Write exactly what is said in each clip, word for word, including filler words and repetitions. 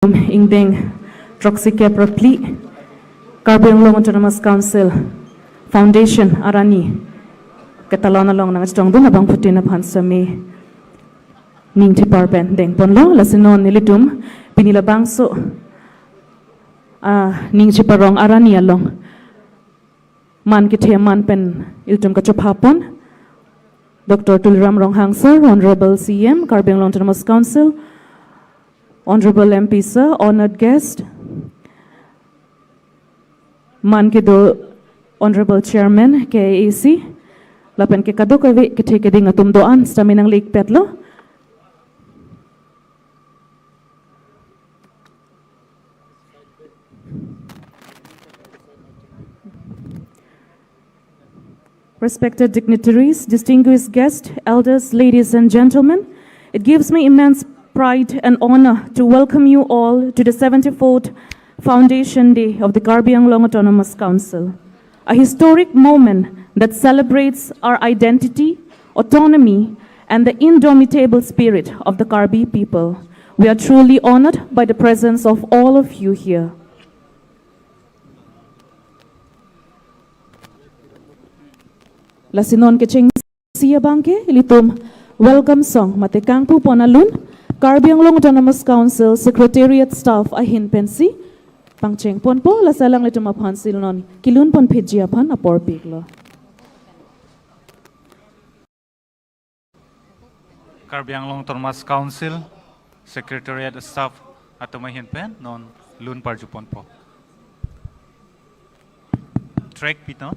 ingdeng throksi kep ra phli Karbi Anglong Autonomous Council Foundation arni ketalon along nangchetongdun abangphutin aphan sitame ning chepar pen dengponlo. Lasi non nelitum pini labangso, ah, ning cheparong arni along man kethe aman pen ilitum kachophapon Doctor Tuliram Ronghang sir, Honorable C E M, Karbi Anglong Autonomous Council, Honorable M P sir, honored guest, man kedo Honorable Chairman K I A C, lapen ke kadokave kethe keding atum do-an sitame nangli-ikpetlo. Respected dignitaries, distinguished guests, elders, ladies and gentlemen, it gives me immense pride and honor to welcome you all to the seventy-fourth Foundation Day of the Karbi Anglong Autonomous Council, a historic moment that celebrates our identity, autonomy, and the indomitable spirit of the Karbi people. We are truly honored by the presence of all of you here. Lasi non kechengsi abangke ilitum welcome song mate kangpupon alun Karbi Anglong Autonomous Council Secretariat staff ahin pensi pangchengponpo, lasi alanglitum aphansi non kelunpon phitji aphan apor piklo. Karbi Anglong Autonomous Council Secretariat staff atum ahin pen non lun parjuponpo. Track pi non.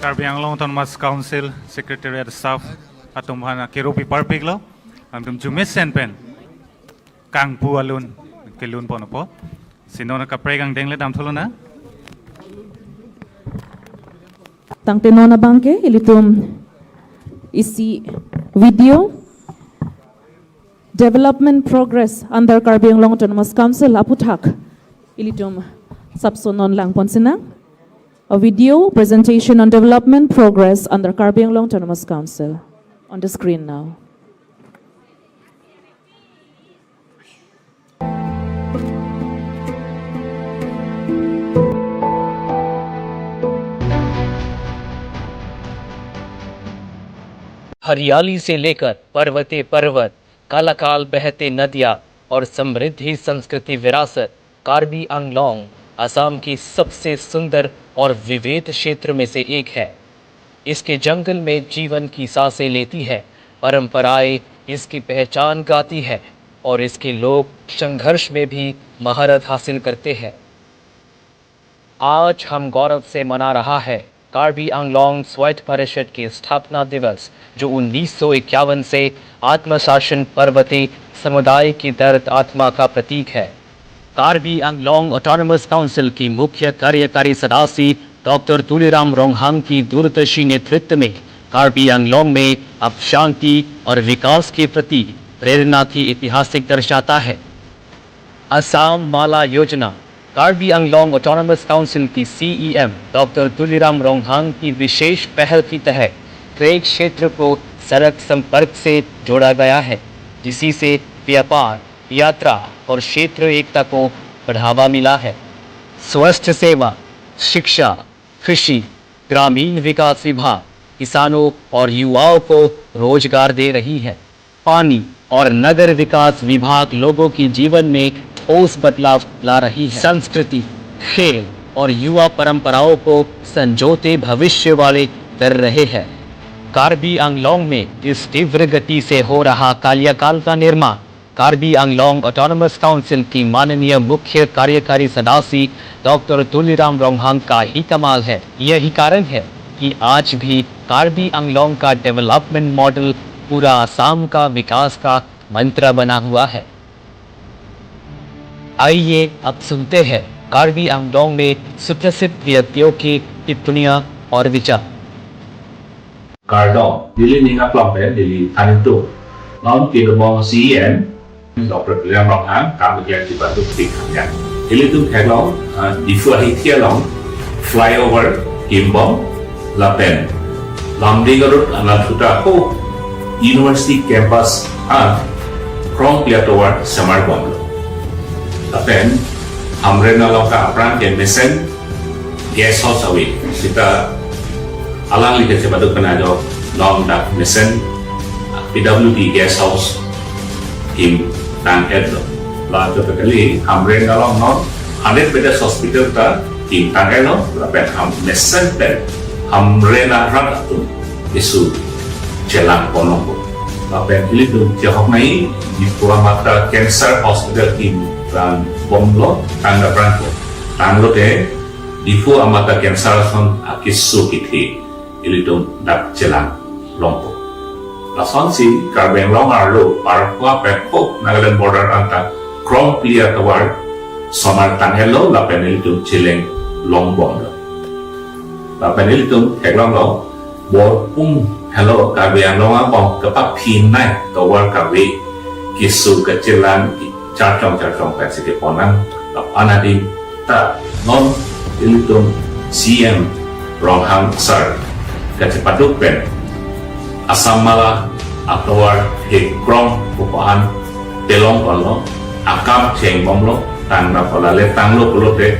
Karbi Anglong Autonomous Council Secretariat staff atum aphan kero pi parpiklo, atum arjumesen pen kangpu alun kelun pon apot. Si non kaprek angdeng le damthu lonang. Tangte non abangke ilitum isi video Development Progress under Karbi Anglong Autonomous Council aputhak ilitum sapso non langpon sinang. A video presentation on development progress under Karbi Anglong Autonomous Council on the screen now. हरियाली से लेकर पर्वते पर्वत, कालाकाल बहते नदियाँ और समृद्धि संस्कृति विरासत, कार्बी आंगलोंग असम के सबसे सुंदर और विविध क्षेत्र में से एक है। इसके जंगल में जीवन की सांसें लेती है, परंपराएं इसकी पहचान गाती है और इसके लोग संघर्ष में भी महारत हासिल करते हैं। आज हम गौरव से मना रहा है कार्बी आंगलोंग स्वैत परिषद के स्थापना दिवस, जो उन्नीस सौ इक्यावन से आत्मशासन पर्वतीय समुदाय की दर्द आत्मा का प्रतीक है। कार्बी आंगलोंग ऑटोनोमस काउंसिल की मुख्य कार्यकारी सदस्य डॉक्टर तुलीराम रोंगहांग की दूरदर्शी नेतृत्व में कार्बी आंगलोंग में अब शांति और विकास के प्रति प्रेरणा की ऐतिहासिक दर्शाता है। आसाम माला योजना। कार्बी आंगलोंग ऑटोनोमस काउंसिल की सीईएम डॉक्टर तुलीराम रोंगहांग की विशेष पहल की तहत क्रे क्षेत्र को सड़क संपर्क से जोड़ा गया है, जिससे व्यापार, यात्रा और क्षेत्र एकता को बढ़ावा मिला है। स्वस्थ सेवा, शिक्षा, कृषि, ग्रामीण विकास विभाग किसानों और युवाओं को रोजगार दे रही है। पानी और नगर विकास विभाग लोगों की जीवन में ठोस बदलाव ला रही है। संस्कृति, खेल और युवा परंपराओं को संजोते भविष्य वाले कर रहे हैं। कार्बी आंगलोंग में इस तीव्र गति से हो रहा कालियाकाल का निर्माण कार्बी आंगलोंग ऑटोनोमस काउंसिल की माननीय मुख्य कार्यकारी सदस्य डॉक्टर तुलीराम रोंगहांग का ही कमाल है। यही कारण है कि आज भी कार्बी आंगलोंग का डेवलपमेंट मॉडल पूरा असम का विकास का मंत्र बना हुआ है। आइए अब सुनते हैं कार्बी आंगलोंग में सुप्रसिद्ध व्यक्तियों की टिप्पणियां और विचार। Kardom, neli ning aklong pen neli Thanito. Non kedobong C E M, Doctor Tuliram Ronghang, kam keklem chepatu tik hanya. Ilitum theklong, ah, Diphu ahithi along, flyover, kimbom, lapen, Lumding Road, anal thuta ho, University Campus, ah, krongpli atovar semar bomlo. Lapen, Hamren along ka apran ke mesen, guest house ave. Sita alangli ke chepatu pen ajo long dak mesen P W D guest house kim tang-etlo. La to kali Hamren along non hundred bedded hospital ta kim tang-etlo. Lapen ham mesen pen Hamren arat atum keso chelang ponlongpo. Lapen ilitum chehok nai Diphu amat ta cancer hospital kim tang bomlo, tang da prangpo. Tanglote Diphu amat ta cancer ason akeso kethe ilitum dak chelang longpo. Lasonsi Karbi Anglong arlo parkwa pen ho Nagaland border anta krongpli atovar somar tang-etlo lapen ilitum cheleng long bomlo. Lapen ilitum theklonglo Borpung helo Karbi Anglong angbong kepaphi nai tovar kave keso kachelang charchong charchong pensi kepon nang. Lapen adim ta non ilitum C M Ronghang sir kachepatu pen Assam Mala atovar he krong pupo an telong ponlo, akam cheng bomlo, tang na pola le tanglo pulote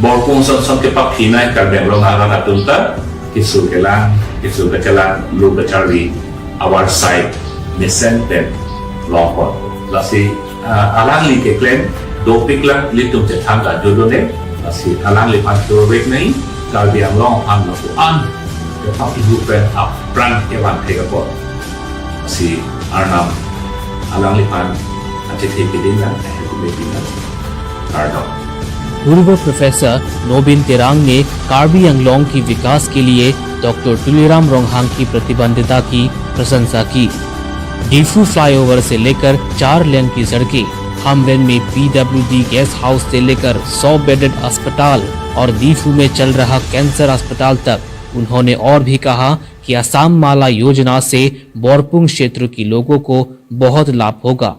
Borpung son son kepaphi nai Karbi Anglong arat atum ta keso kelang, keso kachelang, lo kacharli, avar side mesen pen longpon. Lasi, ah, alangli keklem dopik lang ilitum chethang ta jodone. Lasi alangliphan turvek nai Karbi Anglong aphan lapu-an kepaphi pen apran kevan thek apot. Lasi Arnam alangliphan achethe pidin lang, achethe pidin lang. Kardom. पूर्व प्रोफेसर नोबिन तेरांग ने कार्बी आंगलोंग की विकास के लिए डॉक्टर तुलीराम रोंगहांग की प्रतिबद्धता की प्रशंसा की। डीफू फ्लाईओवर से लेकर चार लेन की सड़कें, हमवेन में पीडब्ल्यूडी गेस्ट हाउस से लेकर सौ बेडेड अस्पताल और डीफू में चल रहा कैंसर अस्पताल तक। उन्होंने और भी कहा कि आसाम माला योजना से बोरपुंग क्षेत्र के लोगों को बहुत लाभ होगा।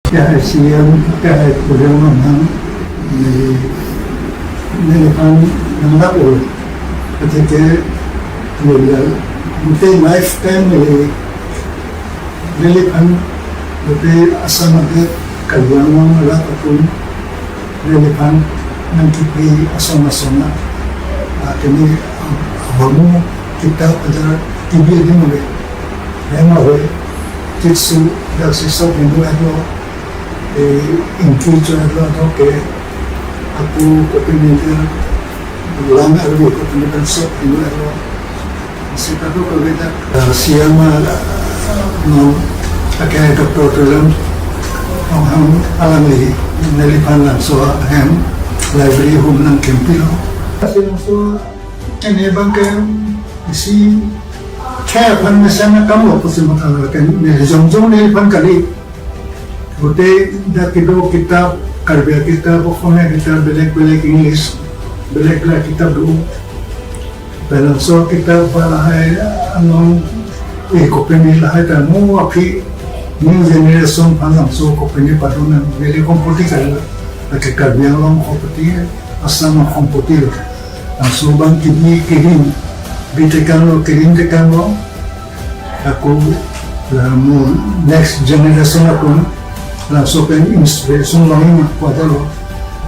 Akehai C M, akehai Tuliram Ronghang, neli, neliphan nanglak-o. Athe ke, neli, gutei lifetime neli, neliphan, gutei Assam adet, Karbi Anglong arat atum, neliphan nangkepi asong asong a, ah, kene, ah, ahormu kitap ajar kebi adim ave. Hem ave, kitsu, dak si sok henu etlo, eh, ingki cho etlo, ato ke, aku kopine ke, lang arvi kopine ke sok henu etlo. Sita tu kami dak, eh, C M, eh, no, akehai Doctor Tuliram Ronghang alangli, neliphan labangso ahem, library hum nangkempilo. Kasi labangso, kene abang ke, isi, khei aphan mesen akam lo pusi matha lo, kene jongjong neliphan kali. Gutei dak kedo kitap, Karbi kitap, Okhomia kitap, belek belek English, belek belek kitap do. Labangso kitap ba lahai anong, eh, kopine lahai ta mo aphi new generation aphan labangso kopine padun nang, neli kompoti kali, lake Karbi Anglong kompoti, Assam kompoti lo. Labangso abang kebi kerim, bi tekang lo, kerim tekang lo. Ako, la mo next generation atum, labangso pen inspiration longji ma kwadalo.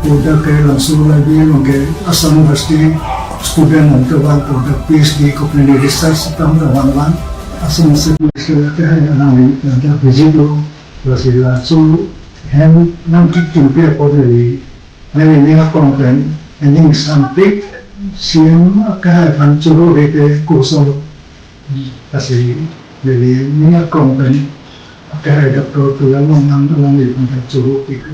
Ako dak ke labangso lagi along ke Assam University student atum vang, ako dak P H D kopine research atum vang vang. Assam University akehai alangli dak visit lo, lasi labangso hem nangkekimpi apot neli, neli ning akong pen, aning sampik, C M akehai aphan choro rete kosong. Lasi neli ning akong pen akehai Doctor Tuliram Ronghang alangliphan ta choro pik.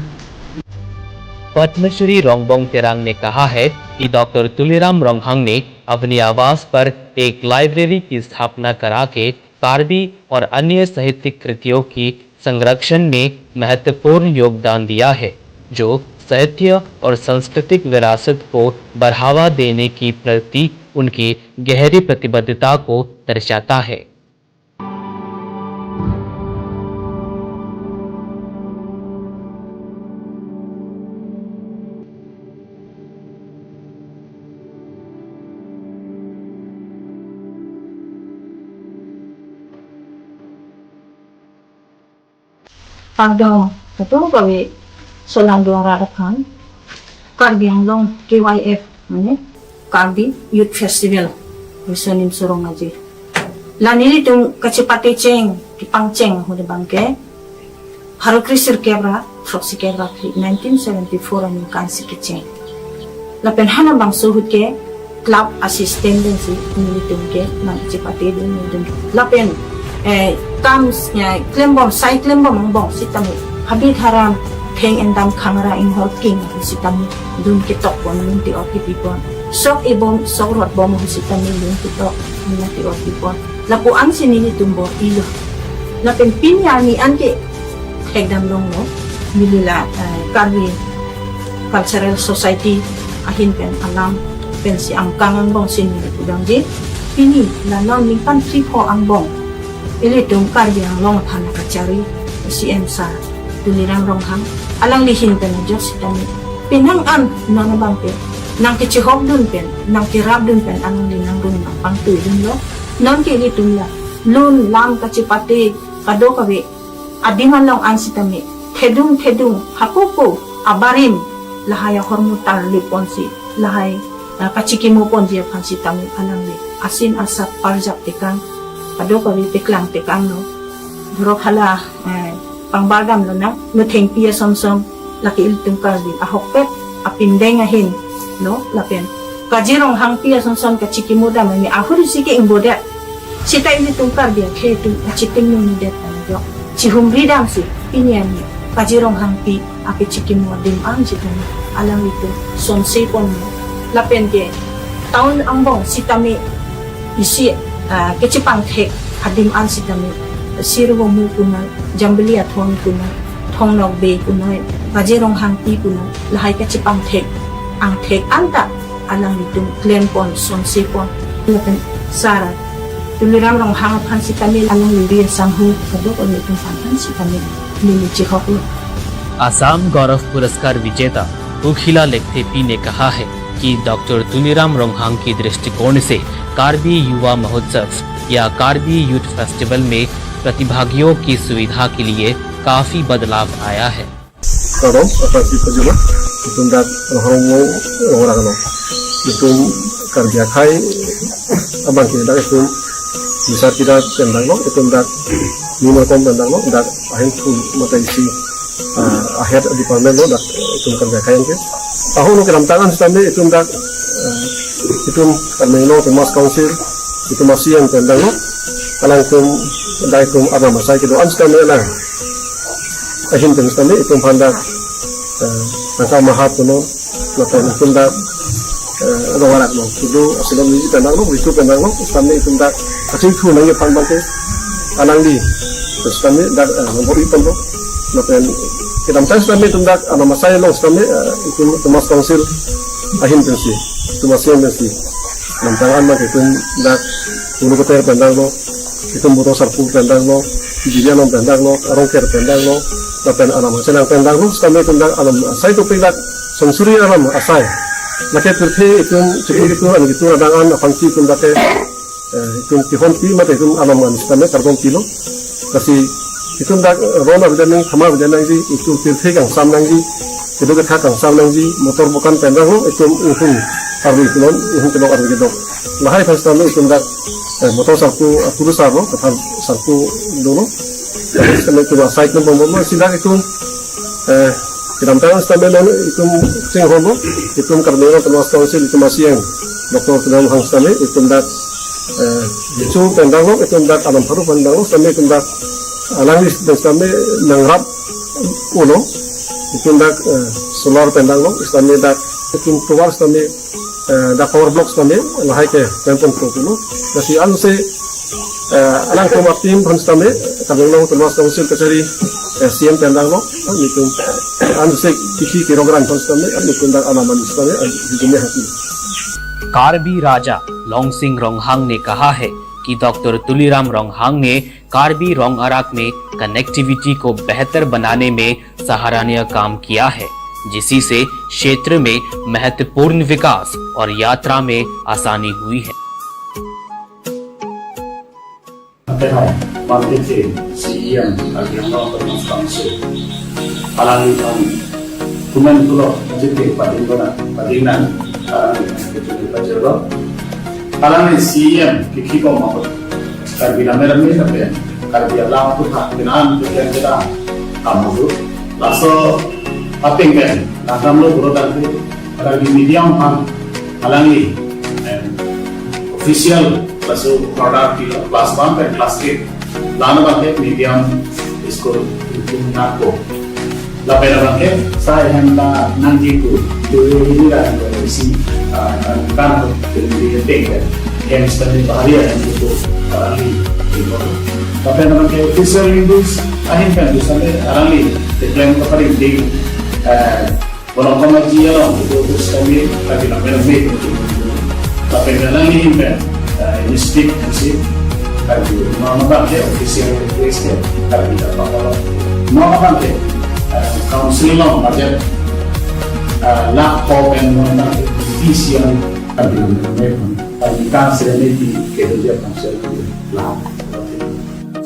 Padmashri रोंगबोंग तेरांग ने कहा है कि डॉक्टर तुलीराम रोंगहांग ने अपने आवास पर एक लाइब्रेरी की स्थापना करा के कार्बी और अन्य साहित्यिक कृतियों की संरक्षण में महत्वपूर्ण योगदान दिया है, जो साहित्य और सांस्कृतिक विरासत को बढ़ावा देने की प्रति उनकी गहरी प्रतिबद्धता को दर्शाता है। Kardom, ketum kave solangdong rat aphan, Karbi Anglong K Y F, mane Karbi Youth Festival, riso nimso rong aje. La nelitum kachepate cheng, kepangcheng ahut abang ke, pharo kre sirkep ra throksi kep ra phli, nineteen seventy-four aningkan si kecheng. Lapen hala bangso ahut ke club assistant dun si nelitum ke nangchepate dun nelitum. Lapen, eh, kam, eh, klembom, sai klembom angbong sitame, habit haram, theng endam khangra inghor king sitame dun ketok pon, dun ti-or kepi pon. Sok ibom, sok rot bom sitame dun ketok, dun ti-or kepi pon. Lapu-an si nelitum bor-ilo. Lapen pini arni an ke thekdam longlo, neli la, eh, Karbi Cultural Society ahin pen alam pensi angkang angbong si neli pudamji. Pini la non ningkan three four angbong, ilitum Karbi Anglong aphan kachari C M sir Tuliram Ronghang, alangli ahin pen ajok sitame, penang an non abang ke nangkechihok dun pen, nangkerap dun pen alangli nangdun nangpangtui dunlo. Non ke ilitum la lun lam kachepate kadokave adim along an sitame, thedung thedung, hakopo abarim, lahai ahormu tarlip ponsi, lahai, ah, kachikimo ponji aphan sitame alangli asin asap parjap tekang, kadokave paklang tekanglo. Borok hala, eh, pangbar damlonang, no thengpi ason son, lake ilitum Karbi ahokpet apindeng ahin lo, lapen Kaji Ronghangpi ason son kachikimo dam arni ahut isi ke ingbodet. Sita ilitum Karbi akhei atum achiting nung ni det pen ajok chihumri damsi pini arni Kaji Ronghangpi akechikimo adim an sitame alanglitum sonse ponlo. Lapen ke town angbong sitame isi, ah, kechepangthek adim an sitame Sirvomu punoi, Jambili Athon punoi, Thongnokbe punoi, Kaji Ronghangpi punoi, lahai kechepangthek angthek anta alanglitum klem pon, sonse pon. Lapen sir Tuliram Ronghang aphan sitame alangli ri asangho kadokave atum aphan sitame neli chihoklo. Assam गौरव पुरस्कार विजेता उखिला लेक्थेपी ने कहा है कि डॉक्टर तुलीराम रोंगहांग की दृष्टिकोण से कार्बी युवा महोत्सव या कार्बी यूथ फेस्टिवल में प्रतिभागियों की सुविधा के लिए काफी बदलाव आया है। Karo, apa sih pajama? Itum dak rohong mo rohong ragano. Itum Karbi akhai abang ke dak itum bisa tidak tendang lo, itum dak mima kom tendang lo, dak ahin pun mata isi ah, ahead department lo dak itum Karbi akhai ke. Tahun kedamtang an sitame itum dak ah, itum Karbi Anglong Autonomous Council itum masih yang tendang lo, alang itum dak itum arnam asai kedo-an sitame alang ahin pen sitame itum aphan dak eh, tangka maha puno, lapen itum dak eh, rohong arak lo, kudo asilom ni tendang lo, ritu tendang lo, sitame itum dak kachingthu nangji aphan abang ke alangli sitame dak eh, nombor itum lo, lapen kedamtang sitame itum dak arnam asai along sitame eh, itum Autonomous Council ahin pensi, itum masih yang pensi kedamtang an abang ke itum dak Ulu Keter tendang lo, itum Boto Sarpo tendang lo, Jiri Anom tendang lo, Arong Ker tendang lo, lapen arnam asai nang tendang lo, sitame itum dak arnam asai topik dak songsuri arnam asai. Lake pirthe itum chikri kitur an kitur adang an aphansi itum dak ke, eh, itum kihonpi mate itum arnam an sitame kardom pilo. Lasi itum dak ron avedet nang, thama avedet nangji, itum pirthe kangsam nangji, kedo ketha kangsam nangji, motor bokan tendang lo, itum inghun arni itum inghun kedok arni kedok. Lahai aphan sitame itum dak eh, Boto Sarpo, eh, Puru Sarpo, Kathar Sarpo dolo. Sitame itum asai itum bombo, si dak itum eh, kedamtang sitame non itum chinghon lo, itum Karbi Anglong Autonomous Council itum masih yang Doctor Tuliram Ronghang sitame itum dak eh, chu tendang lo, itum dak arnam pharu tendang lo, sitame itum dak alangli sitame nangrap ulo, itum dak eh, solar tendang lo, sitame dak itum tovar sitame eh, dak power blocks kami lahai ke tendang pon pulo. Lasi ansi eh, alangtum a-team aphan sitame Karbi Anglong Autonomous Council kachari eh, C M tendang lo, ah, itum ansi kiki kilogram aphan sitame, ah, itum dak arnam an sitame, ah, hijine hati. Karbi राजा लोंगसिंग रोंगहांग ने कहा है कि डॉक्टर तुलीराम रोंगहांग ने कार्बी रोंग अराक में कनेक्टिविटी को बेहतर बनाने में सराहनीय काम किया है, जिसी से क्षेत्र में महत्वपूर्ण विकास और यात्रा में आसानी हुई है। Atehai, Martin C E M, Karbi Anglong Autonomous Council, alangli kami kumen pulo jete pading kona, pading nang, alangli kami kecil pajero. Alangli C E M kiki ko mahut. Karbi lammet lammet lapen Karbi alam aphuthak pinan pian kita kamu tu. Laso apeng pen nangkam lo guru tangku Karbi medium aphan alangli em, official laso order pilo class one pen class eight. Lana abang ke medium school itu nangko. Lapen abang ke sai hem ta nangji ku tu ini lah isi ah, kan tu di ting kan hem sitame bahari hem tu alangli di ko. Lapen abang ke official English ahin kan tu sitame alangli di plan ko pada ding eh, Bolong kamaji along itu tu sitame Karbi lammet lammet. Lapen alangli ahin pen eh, initiative si Karbi mama abang ke official place ke Karbi dapat kalau mama abang ke eh, council along budget eh, lakh ko pen mama abang ke P C M Karbi lammet lammet. Karbi council ni di ke dia council lah.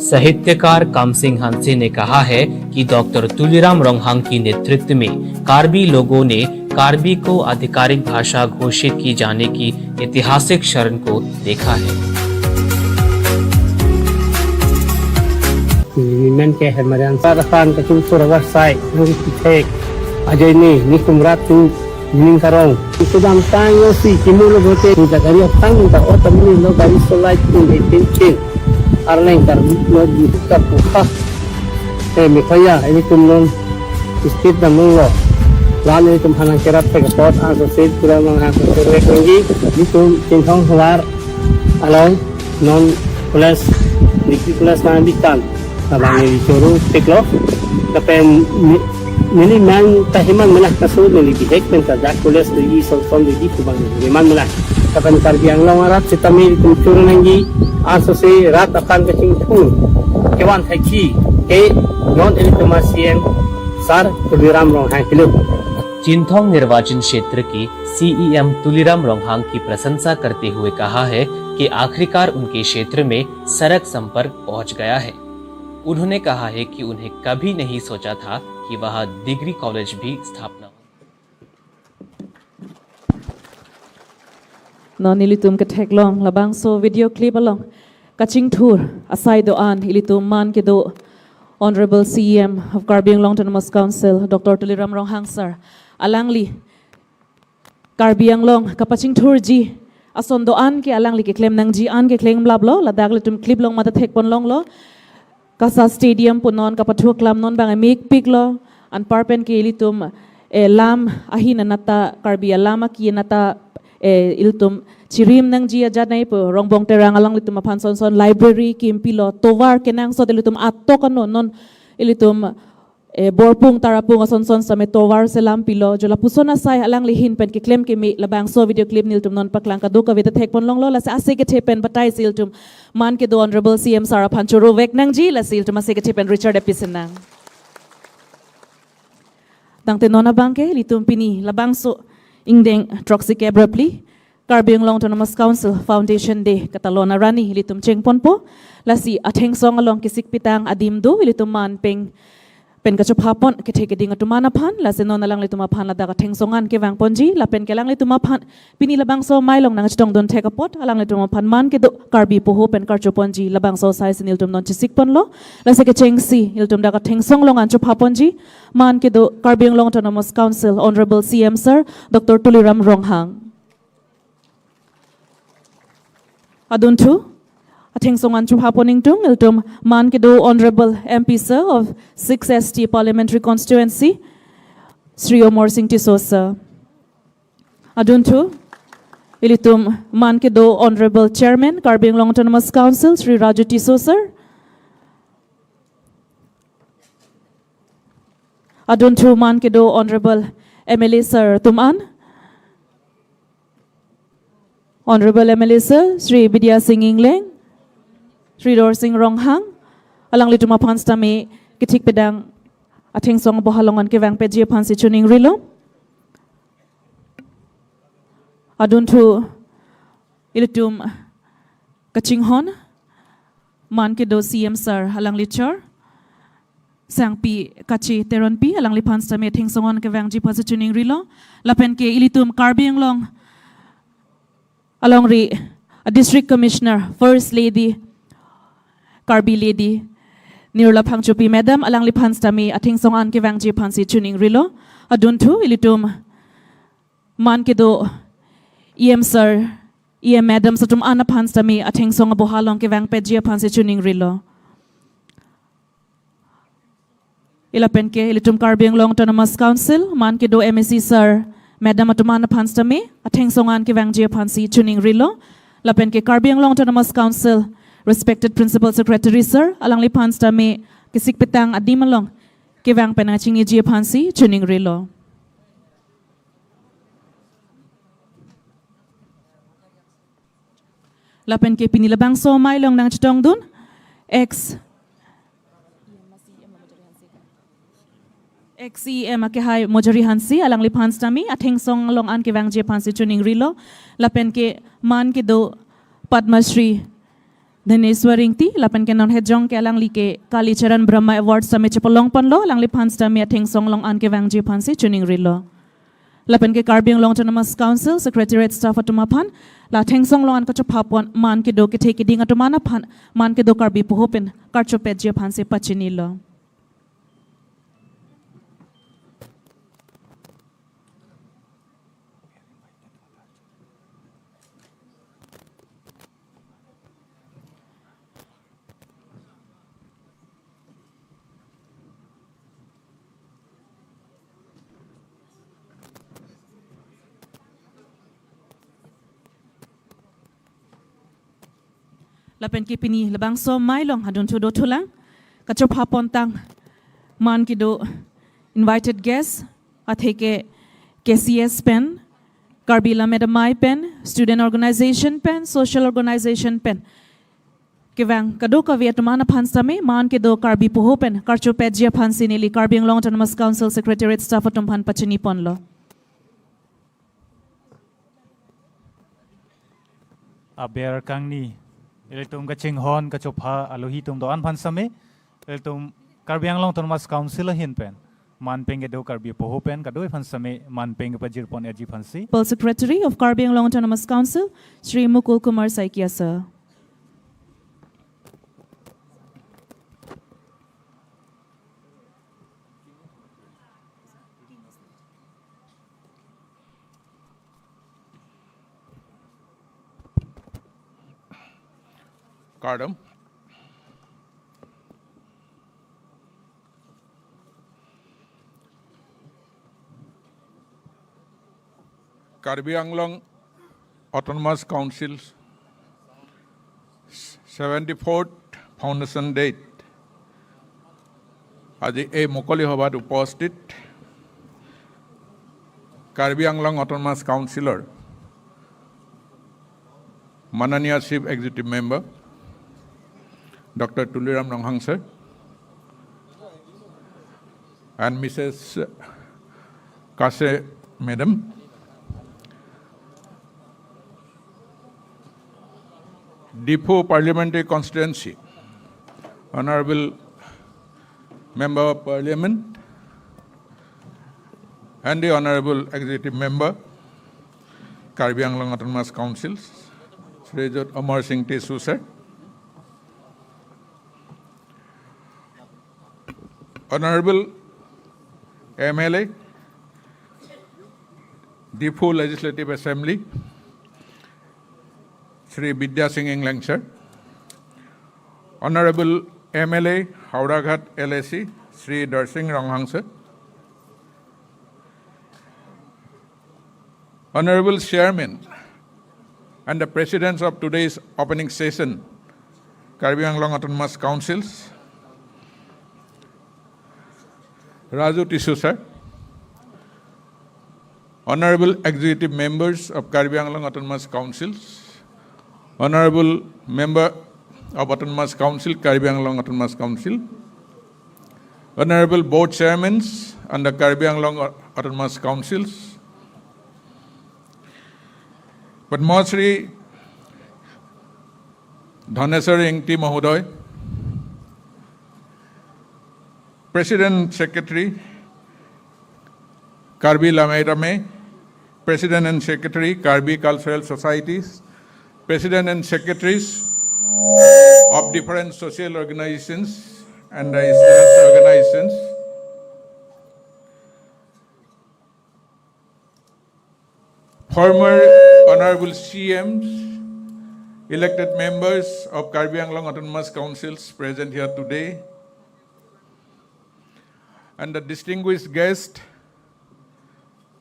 साहित्यकार कामसिंग हांसे ने कहा है कि डॉक्टर तुलीराम रोंगहांग के नेतृत्व में कार्बी लोगों ने कार्बी को आधिकारिक भाषा घोषित की जाने की ऐतिहासिक क्षण को देखा है। Ni men ke hemarian sa dakan ke chung sura wasai nuri pithek. Ajai ni ni kumrat tu Nining karong. Kedamtang yo si kimu lo bote. Ni ta gari aphan ta oto mini lo gari solai tin de tin tin. Arleng kar lo di ka puha. Eh, mi kaya, ini tum non speed na mung lo. Lan ini tum hanang kerap te kapot, ang so speed kura mang hang so speed lagi. Ini tum Chinthong Hawar along non college, degree college na bikan. Abang neli choro peklo. Lapen ni-, neli man ta heman melah kaso neli bihek pen ta jak college lagi, son son lagi pu abang neli man melah. Lapen Karbi Anglong arat sitame nelitum choro nangji, aso si rat aphan kachingthur kevan thekji ke non nelitum a-C M Sir Tuliram Ronghang kilo. चिंथोंग निर्वाचन क्षेत्र की सीईएम तुलीराम रोंगहांग की प्रशंसा करते हुए कहा है कि आखिरकार उनके क्षेत्र में सड़क संपर्क पहुंच गया है। उन्होंने कहा है कि उन्हें कभी नहीं सोचा था कि वह डिग्री कॉलेज भी स्थापना हो। Non ilitum ketheklong labangso video clip along kachingthur asai do-an ilitum man kedo Honorable C E M of Karbi Anglong Autonomous Council, Doctor Tuliram Ronghang sir, alangli Karbi Anglong kapachingthurji ason do-an ke alangli keklem nangji an keklem laplo, ladak ilitum clip along mate thekpon longlo. KASA Stadium pu non kapathuklam non bang emik piklo, anparpen ke ilitum, eh, lam ahin anat ta, Karbi alam aki anat ta, eh, ilitum chirim nangji ajat nai pu Rongbong Terang alanglitum aphan son son library kimpilo, tovar kenangsot ilitum atok ano non ilitum, eh, Borpung Tarapung ason son same tovar selam pilo, jo lapuson asai alangli ahin pen keklem keme labangso video clip nelitum non paklang, kadokave ta thekpon longlo, lasi ase kethe pen batai si ilitum man kedo Honorable C M sir aphan choro vek nangji, lasi ilitum ase kethe pen Richard epi senang. Tangte non abang ke ilitum pini labangso ingdeng throksi kep ra phli Karbi Anglong Autonomous Council Foundation Day katalon arani ilitum chengponpo, lasi athengsong along kesik pitang adim do, ilitum man peng pen kachophapon kethe keding atum an aphan, lasi non alanglitum aphan ladak athengsong an kevangponji, lapen ke alanglitum aphan pini labangso amei along nangchetongdun thek apot alanglitum aphan man kedo Karbi poho pen karchoponji labangso asai si nelitum non chesikponlo, lasi kechengsi ilitum dak athengsong along an chophaponji man kedo Karbi Anglong Autonomous Council Honorable C M sir Doctor Tuliram Ronghang. Adunthu athengsong an chophapon ingtung ilitum man kedo Honorable M P sir of six S T Parliamentary Constituency, Shri Amarsing Tisso sir. Adunthu ilitum man kedo Honorable Chairman Karbi Anglong Autonomous Council, Shri Raju Tisso sir. Adunthu man kedo Honorable M L A sir atum an. Honorable M L A sir, Shri Bidya Sing Engleng, Shri Dorsing Ronghang, alanglitum aphan sitame kethik pedang athengsong aboha along an kevangpetji aphan si choningrilo. Adunthu ilitum kachinghon man kedo C M sir alangli chor Sangpi Kache Teronpi, alangliphan sitame athengsong an kevangji aphan si choningrilo. Lapen ke ilitum Karbi Anglong alongri a District Commissioner, First Lady, Karbi Lady Nirola Phangchopi Madam, alangliphan sitame athengsong an kevangji aphan si choningrilo. Adunthu ilitum man kedo E M sir, E M madam atum an aphan sitame athengsong aboha along kevangpetji aphan si choningrilo. Lapen ke ilitum Karbi Anglong Autonomous Council man kedo M A C sir, madam atum an aphan sitame athengsong an kevangji aphan si choningrilo. Lapen ke Karbi Anglong Autonomous Council respected Principal Secretary sir, alangliphan sitame kesik petang adim along kevang pen nangchiniji aphan si choningrilo. Lapen ke pini labangso amei along nangchetongdun ex, ex E M akehai Mojari Hanse, alangliphan sitame athengsong along an kevangji aphan si choningrilo. Lapen ke man kedo Padma Shri Dhaneswar Ingti, lapen ke non hejong ke alangli ke Kali Charan Brahma Award sitame chepalongponlo, alangliphan sitame athengsong along an kevangji aphan si choningrilo. Lapen ke Karbi Anglong Autonomous Council Secretariat staff atum aphan la athengsong along an kachophapon man kedo kethe keding atum an aphan man kedo Karbi poho pen karchopetji aphan si pachinilo. Lapen ke pini labangso amei along adunthu dothulang kachophapon tang man kedo invited guest, atheke K C S pen, Karbi Lammet Amei pen, student organization pen, social organization pen, kevang kadokave atum an aphan sitame man kedo Karbi poho pen karchopetji aphansi neli Karbi Anglong Autonomous Council Secretariat staff atum aphan pachini ponlo. Aber kangni, ilitum kachinghon kachopha alohi atum do-an aphan sitame, ilitum Karbi Anglong Autonomous Council ahin pen man pen kedo Karbi poho pen kadokave aphan sitame man pen kepajir pon-etji aphansi. Principal Secretary of Karbi Anglong Autonomous Council, Shri Mukul Kumar Saikia sir. Kardom. Karbi Anglong Autonomous Council seventy-fourth Foundation Day আজি এই মুকলি সভাত উপস্থিত কাৰ্বি আংলং অট'নমাছ কাউন্সিলৰ মাননীয় chief executive member doctor Tuliram Ronghang sir and Missus Kase Madam, Diphu Parliamentary Constituency, Honorable Member of Parliament, and the Honorable Executive Member, Karbi Anglong Autonomous Council, Srijut Amar Singh Tisso sir, Honorable M L A, Diphu Legislative Assembly, Shri Bidya Sing Engleng sir, Honorable M L A, Howraghat L A C, Shri Darsing Ronghang sir, Honorable Chairman and the President of today's opening session, Karbi Anglong Autonomous Councils, Raju Tisso sir, Honorable Executive Members of Karbi Anglong Autonomous Councils, Honorable Member of Autonomous Council, Karbi Anglong Autonomous Council, Honorable Board Chairmans under Karbi Anglong Autonomous Councils, Padma Shri Dhaneswar Engti Mahoday, President Secretary, Karbi Lamai Ramai, President and Secretary, Karbi Cultural Societies, President and Secretaries of different social organizations and the students organizations, former Honorable C Ms, elected members of Karbi Anglong Autonomous Councils present here today, and the distinguished guest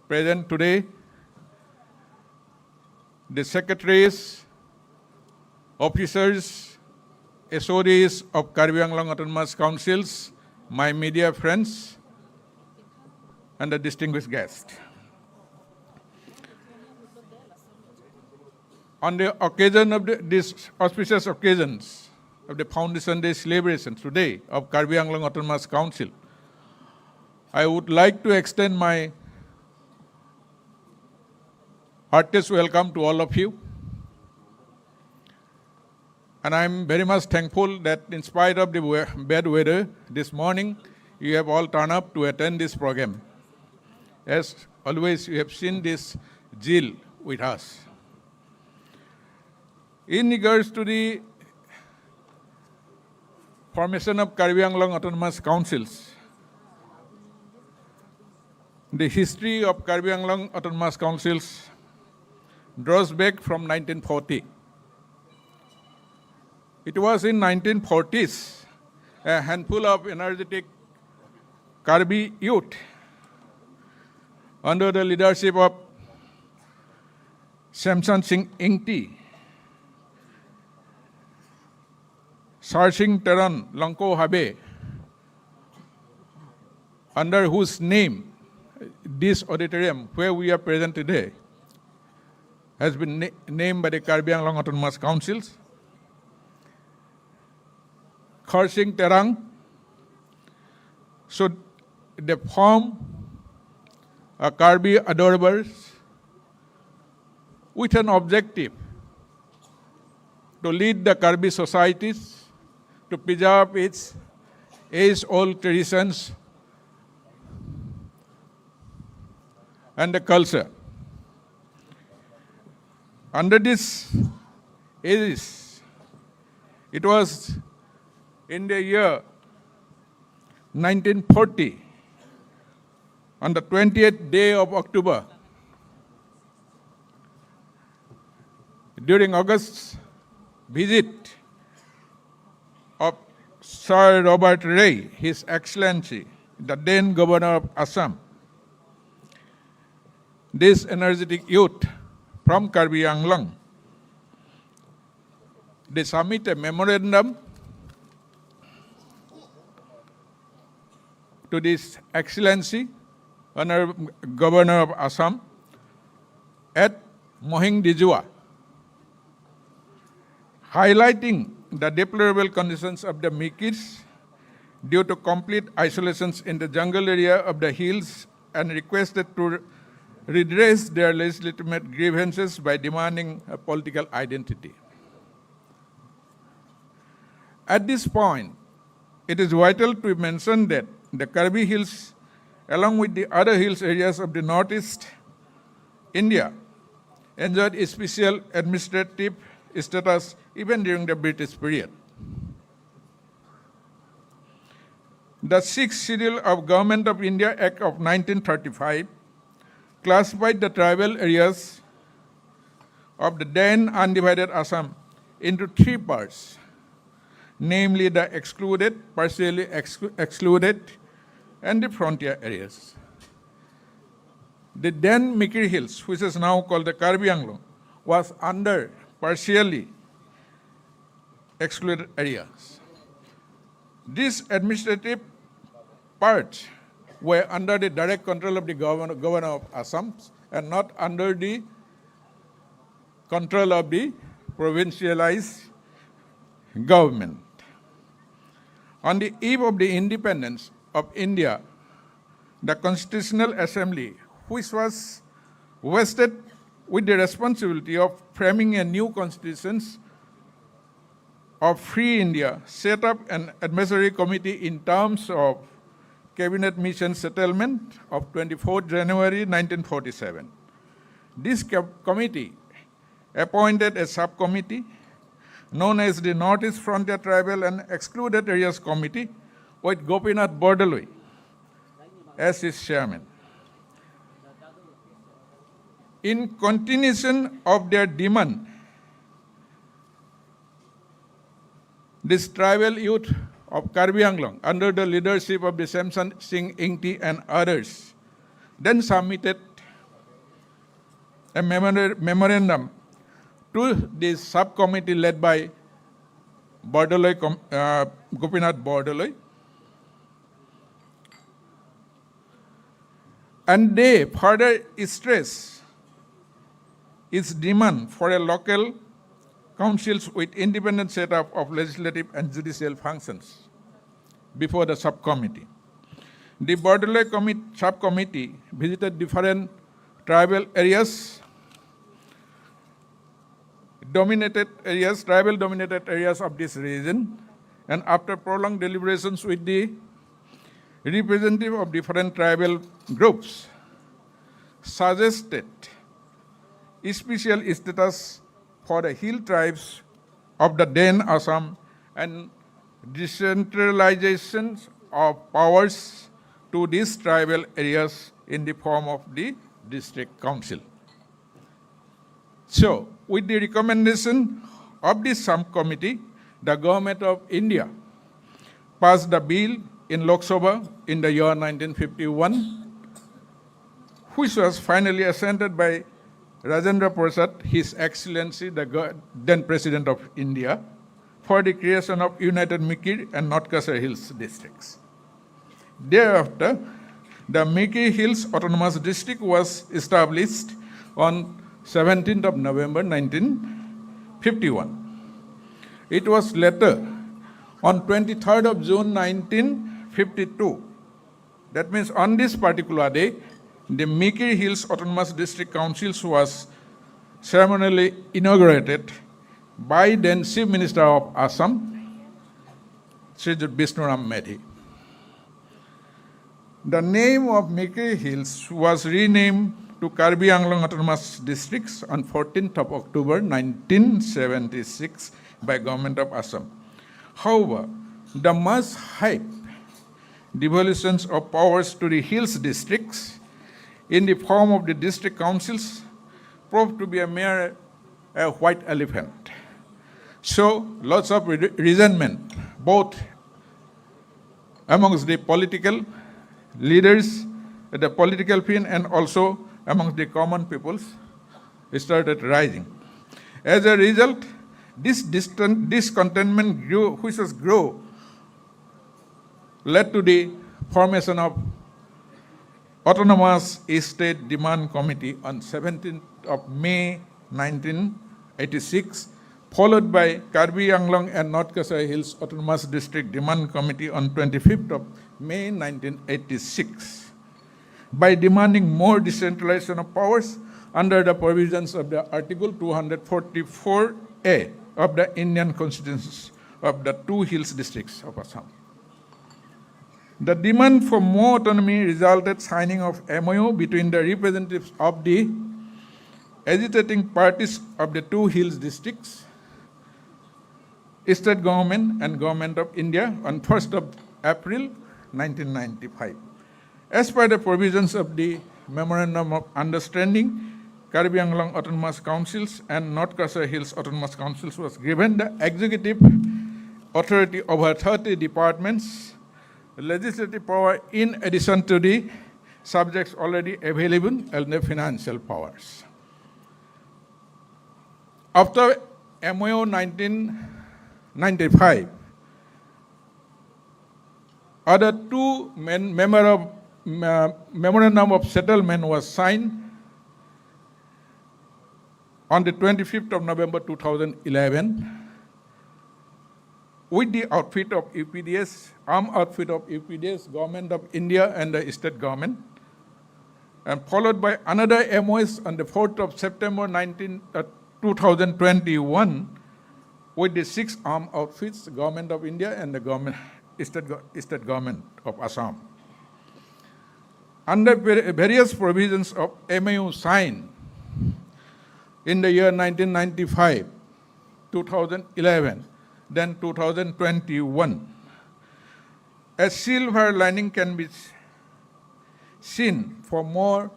present today, the secretaries, officers, S O Ds of Karbi Anglong Autonomous Councils, my media friends, and the distinguished guest. On the occasion of the, these auspicious occasions of the Foundation Day celebration today of Karbi Anglong Autonomous Council, I would like to extend my heartiest welcome to all of you. And I'm very much thankful that in spite of the we-, bad weather this morning, you have all turned up to attend this program. As always, you have seen this zeal with us. In regards to the formation of Karbi Anglong Autonomous Councils, the history of Karbi Anglong Autonomous Councils draws back from nineteen forty. It was in nineteen forties, a handful of energetic Karbi youth under the leadership of Semson Sing Engti, Sarsing Teron, Longko Habe, under whose name this auditorium where we are present today has been na-, named by the Karbi Anglong Autonomous Councils. Kharsing Terang, should they form a Karbi Adorbars with an objective to lead the Karbi societies to preserve its age-old traditions and the culture. Under this aegis, it was in the year nineteen forty, on the twentieth day of October, during August visit of Sir Robert Ray, His Excellency, the then Governor of Assam, this energetic youth from Karbi Anglong, they submit a memorandum to this Excellency, Honorable Governor of Assam, at Mohing Dijua, highlighting the deplorable conditions of the Mikirs due to complete isolations in the jungle area of the hills and requested to redress their legitimate grievances by demanding a political identity. At this point, it is vital to mention that the Karbi Hills, along with the other hills areas of the Northeast India, enjoyed a special administrative status even during the British period. The Sixth Schedule of Government of India Act of nineteen thirty-five classified the tribal areas of the then undivided Assam into three parts, namely the excluded, partially exclu-, excluded, and the frontier areas. The then Mikir Hills, which is now called the Karbi Anglong, was under partially excluded areas. These administrative parts were under the direct control of the governor, governor of Assam and not under the control of the provincialized government. On the eve of the independence of India, the Constitutional Assembly, which was vested with the responsibility of framing a new constitution of free India, set up an advisory committee in terms of Cabinet Mission Settlement of twenty-fourth January nineteen forty-seven. This co-, committee appointed a subcommittee known as the Northeast Frontier Tribal and Excluded Areas Committee with Gopinath Bordoloi as its chairman. In continuation of their demand, this tribal youth of Karbi Anglong, under the leadership of the Semson Singh Ingti and others, then submitted a memora-, memorandum to the subcommittee led by Bordoloi Com-, uh, Gopinath Bordoloi. And they further stress its demand for a local councils with independent setup of legislative and judicial functions before the subcommittee. The Bordoloi Commit-, subcommittee visited different tribal areas, dominated areas, tribal dominated areas of this region, and after prolonged deliberations with the representative of different tribal groups, suggested special status for the hill tribes of the then Assam and decentralization of powers to these tribal areas in the form of the district council. So, with the recommendation of this subcommittee, the government of India passed the bill in Lok Sabha in the year nineteen fifty-one, which was finally assented by Rajendra Prasad, His Excellency, the go-, then President of India, for the creation of United Mikir and North Cachar Hills districts. Thereafter, the Mikir Hills Autonomous District was established on seventeenth of November nineteen fifty-one. It was later On twenty-third of June nineteen fifty-two, that means on this particular day, the Mikir Hills Autonomous District Council was ceremonially inaugurated by then Chief Minister of Assam, Shri Bishnuram Medhi. The name of Mikir Hills was renamed to Karbi Anglong Autonomous Districts on fourteenth of October nineteen seventy-six by Government of Assam. However, the much hype devolutions of powers to the hills districts in the form of the district councils proved to be a mere, a white elephant. So, lots of re-, resentment, both amongst the political leaders, the political field, and also amongst the common peoples, started rising. As a result, this distan-, discontentment grew, which has grown, led to the formation of Autonomous State Demand Committee on seventeenth of May nineteen eighty-six, followed by Karbi Anglong and North Cachar Hills Autonomous District Demand Committee on twenty-fifth of May nineteen eighty-six, by demanding more decentralization of powers under the provisions of the Article two hundred forty-four A of the Indian Constitutions of the two hills districts of Assam. The demand for more autonomy resulted signing of M O U between the representatives of the agitating parties of the two hills districts, state government and Government of India on first of April nineteen ninety-five. As per the provisions of the Memorandum of Understanding, Karbi Anglong Autonomous Councils and North Cachar Hills Autonomous Councils was given the executive authority over thirty departments, legislative power in addition to the subjects already available, and the financial powers. After M O U nineteen ninety-five, other two men-, memor-, uh, memorandum of settlement was signed on the twenty-fifth of November two thousand eleven with the outfit of U P D S, armed outfit of U P D S, Government of India and the state government, and followed by another M O S on the fourth of September nineteen, uh, two thousand twenty-one with the six armed outfits, Government of India and the government, state go-, state government of Assam. Under var-, various provisions of M O U signed in the year nineteen ninety-five, two thousand eleven, then two thousand twenty-one, a silver lining can be seen for more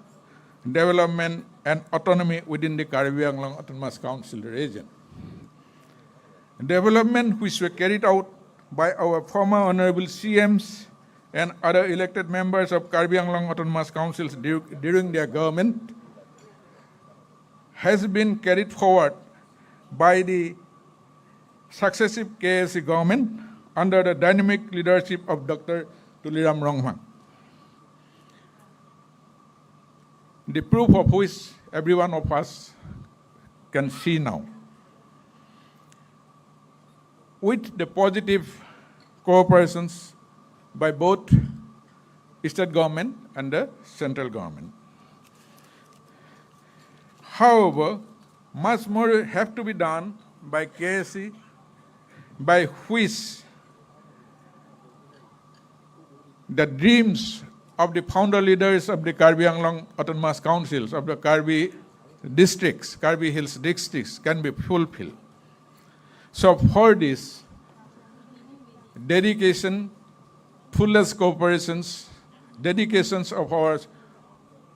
development and autonomy within the Karbi Anglong Autonomous Council region. Development which were carried out by our former honorable C Ms and other elected members of Karbi Anglong Autonomous Councils du-, during their government has been carried forward by the successive K A C government under the dynamic leadership of Doctor Tuliram Ronghang. The proof of which every one of us can see now. With the positive cooperations by both state government and the central government. However, much more have to be done by K A C, by which the dreams of the founder leaders of the Karbi Anglong Autonomous Councils, of the Karbi districts, Karbi Hills districts can be fulfilled. So for this, dedication, fullest cooperations, dedications of our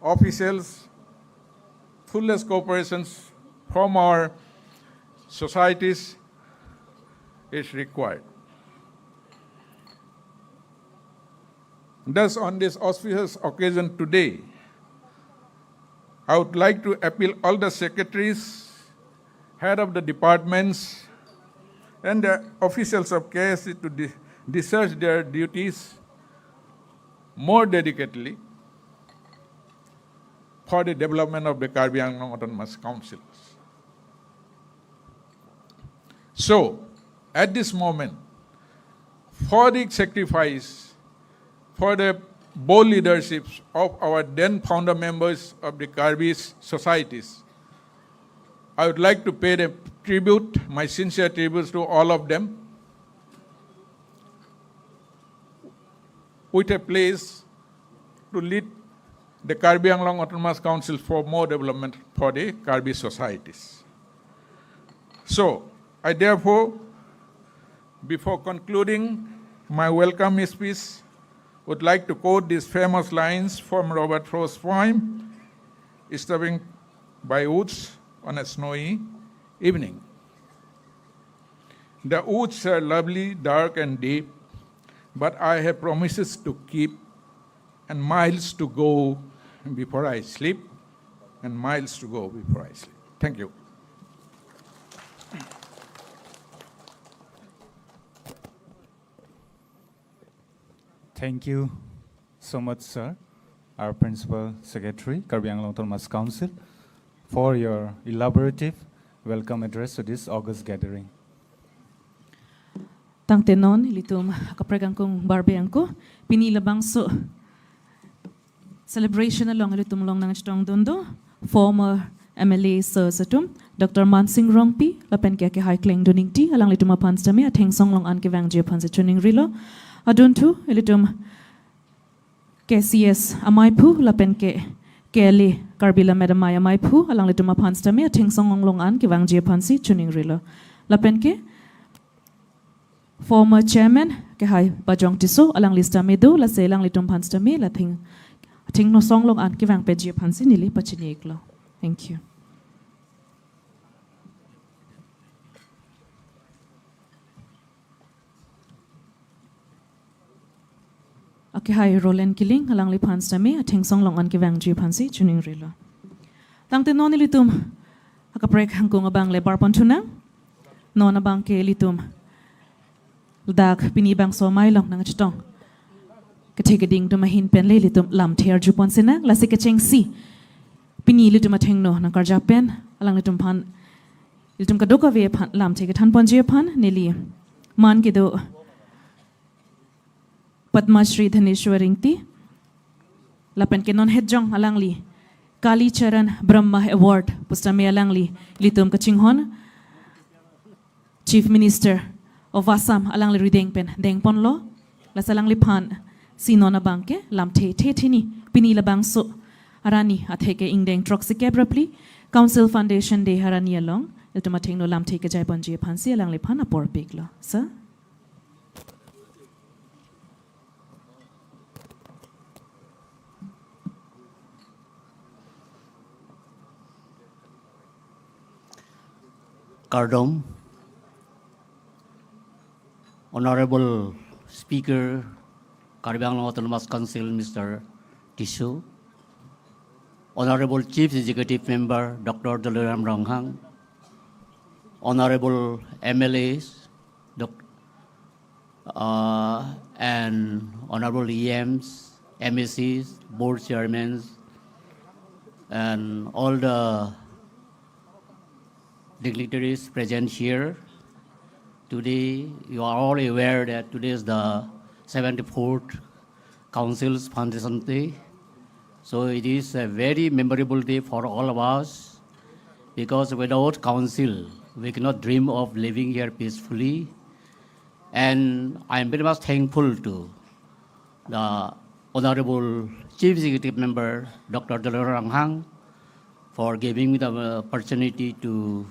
officials, fullest cooperations from our societies is required. Thus, on this auspicious occasion today, I would like to appeal all the secretaries, head of the departments, and the officials of K A C to di-, discharge their duties more dedicatedly for the development of the Karbi Anglong Autonomous Councils. So, at this moment, for the sacrifice, for the bold leaderships of our then founder members of the Karbi societies. I would like to pay the tribute, my sincere tributes to all of them, with a pledge to lead the Karbi Anglong Autonomous Council for more development for the Karbi societies. So, I therefore, before concluding my welcome speech, would like to quote these famous lines from Robert Frost's poem, Stepping by Woods on a Snowy Evening. The woods are lovely, dark and deep, but I have promises to keep and miles to go before I sleep, and miles to go before I sleep. Thank you. Thank you so much, sir, our Principal Secretary, Karbi Anglong Autonomous Council, for your elaborative welcome address to this august gathering. Tangte non ilitum kaprek angkung barbe angku pini labangso celebration along ilitum along nangchetongdun do former M L A sir atum, Doctor Mansing Rongpi lapen ke akehai Klengdun Ingti, alanglitum aphan sitame athengsong along an kevangji aphansi chiningrilo. Adunthu ilitum K C S amaiphu lapen ke K L A Karbi Lammet Amei amaiphu, alanglitum aphan sitame athengsong along an kevangji aphansi chiningrilo. Lapen ke former chairman kehai Bajong Tisso, alangli sitame do, lasi alanglitum aphan sitame la theng thengnosong along an kevangpeji aphansi neli pachini-iklo. Thank you. Akehai Roland Killing, alangliphan sitame athengsong along an kevangji aphansi chiningrilo. Tangte non ilitum akaprek angkung abang le barpon thunang. Non abang ke ilitum ladak pini bangso amei along nangchetong kethe keding atum ahin pen le ilitum lamthe arjupon sinang, lasi kechengsi pini ilitum athengno nangkarjap pen alanglitum aphan, ilitum kadokave aphan lamthe kethanponji aphan neli man kedo Padma Shri Dhaneshwar Ingti lapen ke non hetjong alangli Kali Charan Brahma Award pu sitame alangli ilitum kachinghon Chief Minister of Assam alangli rideng pen dengponlo. Lasi alangliphan si non abang ke lamthe the theni pini labangso arni atheke ingdeng throksikep ra phli Council Foundation Day arni along ilitum athengno lamthe kejaiponji aphansi alangliphan apor piklo. Sir? Kardom, Honorable Speaker, Karbi Anglong Autonomous Council, Mister Tisso, Honorable Chief Executive Member, Doctor Tuliram Ronghang, Honorable M L As, Doc- uh, and Honorable E Ms, M A Cs, Board Chairmen, and all the dignitaries present here. Today, you are all aware that today is the seventy-fourth Council's Foundation Day. So it is a very memorable day for all of us because without Council, we cannot dream of living here peacefully. And I am very much thankful to the Honorable Chief Executive Member, Doctor Tuliram Ronghang, for giving me the opportunity to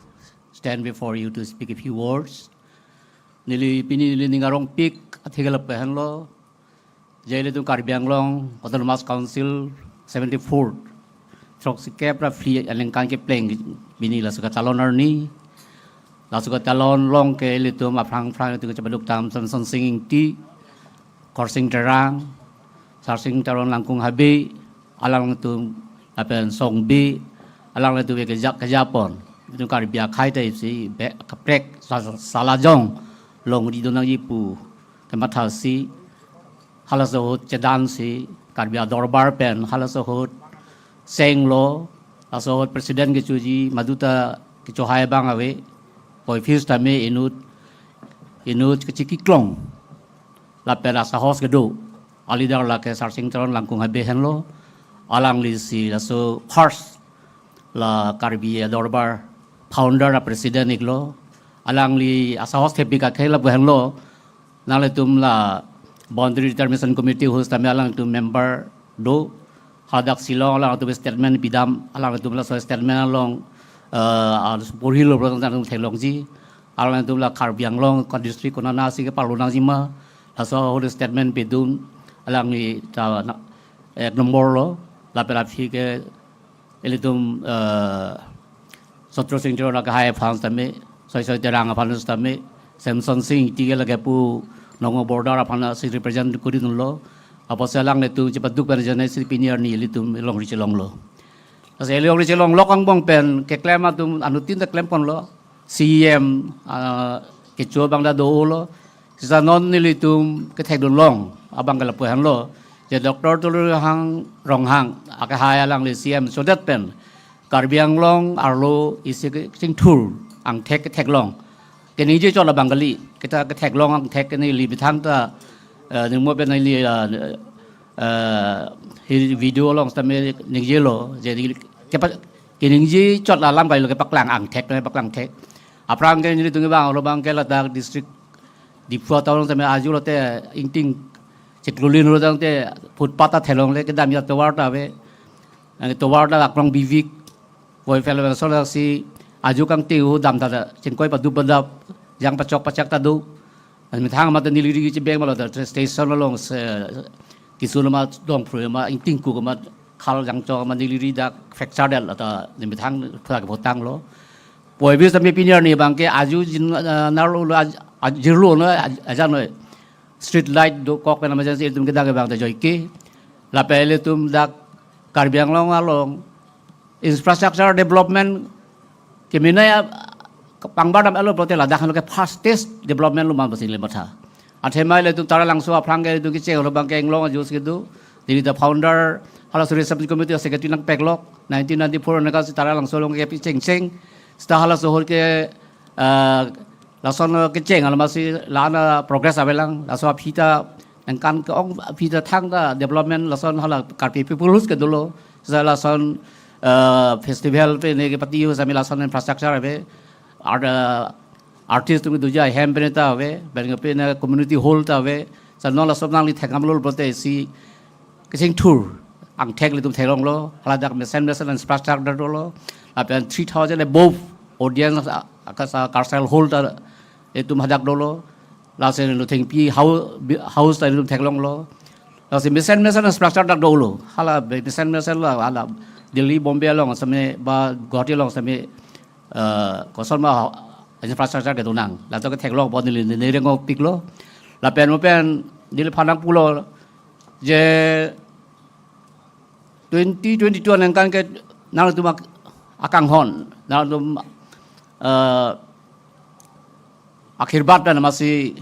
stand before you to speak a few words. Neli pini neli ning arongpik atheke lapu henlo. Je ilitum Karbi Anglong Autonomous Council seventy-fourth, throksikep ra phli aningkan kepleng pini laso kachalon arni. Laso kachalon along ke ilitum aphrang aphrang ilitum kachepaduk tam Samson Sing Ingti, Khorsing Terang, Sarsing Teron Langkung Habe, alanglitum lapen Song Bey, alanglitum ke kejak kejapon. Ilitum Karbi akhei ta isi be kaprek sa- salajong longri donangji pu kemathasi, halaso ahut chedansi Karbi adorbar pen halaso ahut senglo, laso ahut president kechoji maduta kechohai abang ave, puvoiphit tame inut inut kachiki klong. lapen asahos kedo. Aleader lake Sarsing Teron Langkung Habe henlo. Alangli si laso first la Karbi Dorbar founder a president iklo. Alangli asahos thepik akhei lapu henlo. Nanglitum la Boundary Determination Committee ahut tame alangtum member do. Hadak Shillong alangtum statement pidam, alangtum laso statement along, eh, porhilo bro, nanglitum theklongji. Alangtum la Karbi Anglong ko district konatsi kepalonangji ma, laso ahut statement pidun. Alangli ta na, ek nombor lo, lapen aphi ke ilitum, eh, Sotro Singh Teron akehai aphan tame, Soi Soi Terang aphan tame, Samson Sing Ingti ke lake pu Nongo border aphan si represent kuri dunlo. Apotsi alanglitum chepaduk pen jane si pini arni ilitum longri chelonglo. Lasi longri chelonglok angbong pen keklem atum anuttin ta klemponlo. C E M, ah, kecho abang ta dolo. Seta non nelitum kethekdunlong abang ke lapu henlo. Je Doctor Tuliram Ronghang akehai alangli C E M chodet pen Karbi Anglong arlo isi kechingthur angthek ketheklong keningje chot abang kali. Kita ketheklong angthek ke neli methang ta, eh, ningmo pen neli, eh, eh, hi video along tame ningjelo. Jadi kepa-, keningje chot alam kalilo, kepaklang angthek, kepaklang thek. Aphrang ke nelitum abang, arlo abang ke ladak district Diphu town tame ajo lote ingting chiklo lin lo tangte footpath ta theklongle, kedam ya tovar ta ave. Ang tovar ta aklong bivik. Voi fel vel sol si ajo kangte u dam ta ta chingkoi padu padap, jang pachok pachak ta do. Methang amat neli ri chebeng ma lo ta station along se kisun amat dongphrui amat ingting kuk amat khal jangchok amat neli ri dak fracture det la ta methang thura kepotanglo. Poi bis tame pini arni abang ke ajo jin, eh, narlo lo aj-, ajirlo no aj-, ajan no street light dokok pen emergency itum kedak abang ta joike. Lapen ilitum dak Karbi Anglong along infrastructure development kemenei a-, pangbar dam elo pulote ladak henlo ke fastest development lo ma pusi neli matha. Athema ilitum Taralangso aphrang ke ilitum kecheng lo abang ke inglong ajus kedo. Neli ta founder, halaso research committee secretary nangpeklok. Nineteen ninety-four anaka si Taralangso along kepi chengcheng. Seta halaso ahut ke, ah, lason kecheng alam si la-an progress avelang. Laso aphi ta nangkan ke-ong aphi ta thangta development lason hala Karbi People's House ke dolo. Seta lason, eh, festival pen kepati ahut tame lason infrastructure ave. Art, eh, artist atum kedoji ahem pen ta ave. Pen ke pen community hall ta ave. Seta non lason nangli thekdamlo pulote isi kechingthur angthek ilitum theklonglo. Haladak mesen mesen infrastructure dolo. Lapen three thousand above audience a-, akasa cultural hall ta itum hadak dolo. Lasi Nothengpi hou-, bi-, house ta itum theklonglo. Lasi mesen mesen infrastructure dak dolo. Hala be-, mesen mesen la hala Delhi, Bombay along tame ba Guwahati along tame, eh, koson ma infrastructure kedonang. Laso ketheklong apot neli neli rengok piklo. Lapen mo pen neliphan nangpulo je twenty twenty-two aningkan ke nangtum ak-, akanghon, nangtum, eh, akhirbat pen amatsi,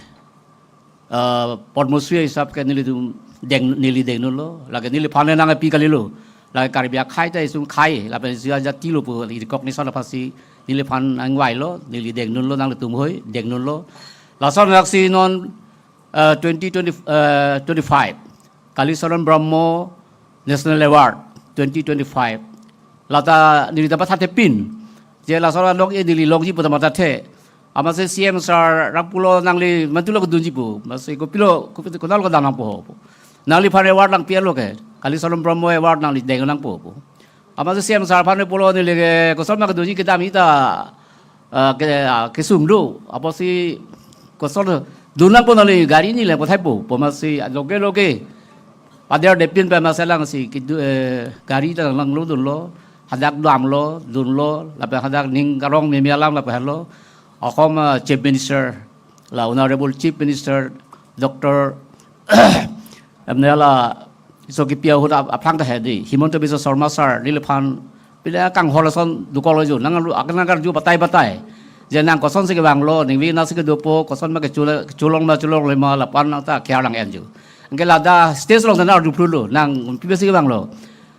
eh, Padma Shri hisab ke nelitum deng, neli dengdunlo, lake neliphan nangpi kalilo, lake Karbi akhei ta isung khei, lapen isi ajati lo pu recognition aphansi neliphan nangvailo, neli dengdunlo, nanglitum hoi dengdunlo. Lason aksi non, eh, twenty twenty, eh, twenty-five Kalicharan Brahma National Award twenty twenty-five. Lata neli ta pathathe pin. Je lason along e neli longji pu ta mathathe. Amatsi C M sir nangpulo nangli mantulo kedunji pu. Amatsi kopilo, kopilo konatlo kedam nangpo ho pu. Nangliphan award nangpi-etlo ke. Kalicharan Brahma Award nangli deng nangpo pu. Amatsi C M sir aphan pulo neli ke koson ma kedunji kedam ita, eh, ke, ah, kesung do. Apotsi koson dun nangpo nangli gari neli le pothai po. Pu amatsi loge loge. Pader depin pen amatsi alangsi kedo, eh, gari ta nanglodunlo. Hadak damlo, dunlo. Lapen hadak ning karong meme alam lapen henlo. Akhom, eh, Chief Minister, la Honorable Chief Minister Doctor M N L a, so kipi ahut ap-, aphrang ta hedi, Himanta Biswa Sarma sir, neliphan, pila kanghon ason dokoklo jo, nang lu, akan nang karju batai batai. Je nang kosonsi kevanglo, ningve nangsi kedopo, koson ma kecho-, kecholong ma cholongle ma, lapu-an nang ta kiar nang-en jo. Anke ladak stage along ta nang arju phrulo, nang pi besi kevanglo.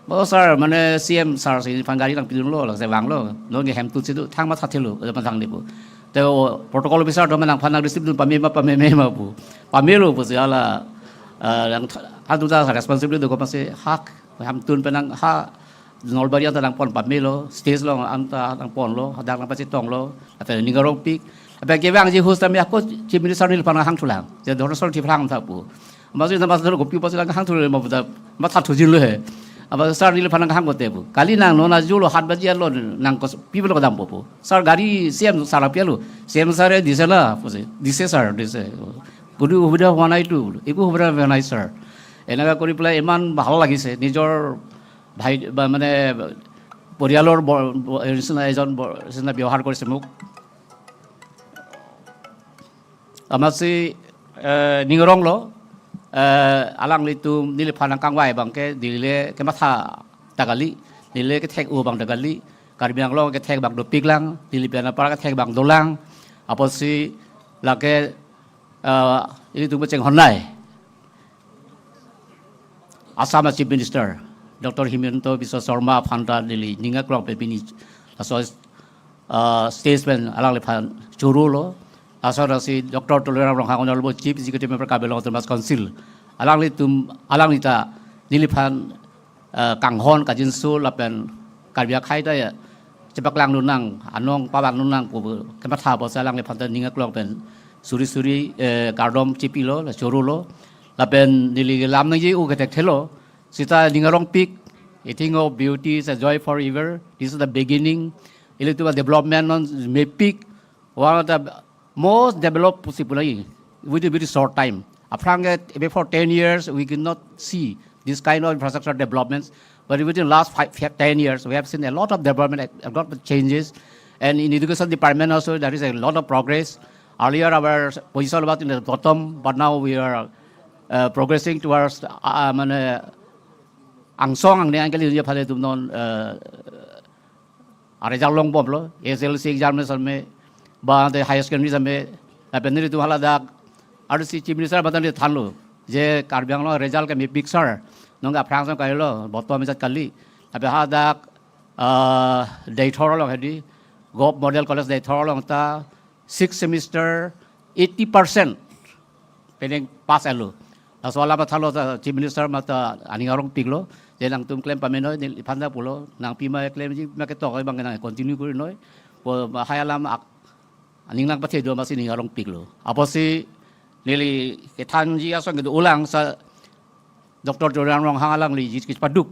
Bo sir, mane C M sir si neliphan gari nangpidunlo, lasi vanglo, non ke hemtut si do, thang mathathelo, mathathe di pu. Te protocol officer atum nangphan nang receive dun pame ma pameme ma pu. Pamelo pusi hala, eh, nang tha-, halatum ta responsibility dokok pusi hak, halatum pen nang ha Nalbari anta nangpon pamelo, stage along anta nangponlo, hadak nangpachetonglo, lapen ning arongpik. Lapen kevangji ahut tame ako Chief Minister neliphan hangthulang. Je Dhorensing Teron aphan hang tha pu. Amatsi nama sir kopi pusi nang hangthu ma puta, matha thujinlo he. Apa sir neliphan hang kote pu. Kali nang non ajo lo hat baji alo nang kos people kedam po pu. Sir gari C M sir apialo. C M sir e dise na pusi. Dise sir, dise. Kudu hubida huwa nai tu. Iku hubida huwa nai sir. Enaka kori pela iman bhal lagise. Nijor bhai ba mane poriyalor bo-, bo-, nisina ejon bo-, nisina byabohar korise muk. Amatsi, eh, ning aronglo, eh, alanglitum neliphan nangkangvai abangke, neli le kematha ta kali, neli le kethek-o abang ta kali, Karbi Anglong kethek abang dopiklang, neli pen apar kethek abang dolang, apotsi lake, eh, ilitum kachinghon nai. Assam Chief Minister, Doctor Himanta Biswa Sarma aphan ta neli ning arong pen pini laso, uh, stage pen alangliphan chorolo. Laso lasi Doctor Tuliram Ronghang Honorable Chief Executive Member Karbi Anglong Autonomous Council. Alanglitum, alangli ta neliphan, uh, kanghon kajinso lapen Karbi akhei ta ya chepaklang nunang, anong pavang nunang pu kematha pusi alangliphan ta ning arong pen suri suri, eh, kardom chepilo, la chorolo. Lapen neli lam nangji-o kethekthe lo. Seta ning arongpik, a thing of beauty is a joy forever. This is the beginning. Ilitum development non mepik, one of the most developed pusi pulai within very short time. Aphrang ke before ten years, we could not see this kind of infrastructure developments. But within last five, five, ten years, we have seen a lot of development, a lot of changes. And in education department also, there is a lot of progress. Earlier, our position was in the bottom, but now we are, uh, progressing towards, uh, mane, angsong angne anke li phale tum non, uh, a result longbomlo, S S L C exam ne same, ba te higher secondary same, lapen nelitum hala dak, R D C Chief Minister batan thanlo, je Karbi Anglong result ke mepik sir, nonke aphrang sam kalilo, bottom jat kali, lapen hadak, ah, Deithor along hedi, Govt Model College Deithor along ta, six semester, eighty percent, penang pass alo. Laso alam athalo ta Chief Minister mate aning arongpiklo. Je nangtum klem pamenoi, neliphan ta pulo. Nang pima klemji ma ketok abang nang continue korinoi. Po hai alam ak-, aning nangpathe do amatsi ning arongpiklo. Apotsi neli kethanji asong kedo ulang sa Doctor Tuliram Ronghang alangli jit kis paduk.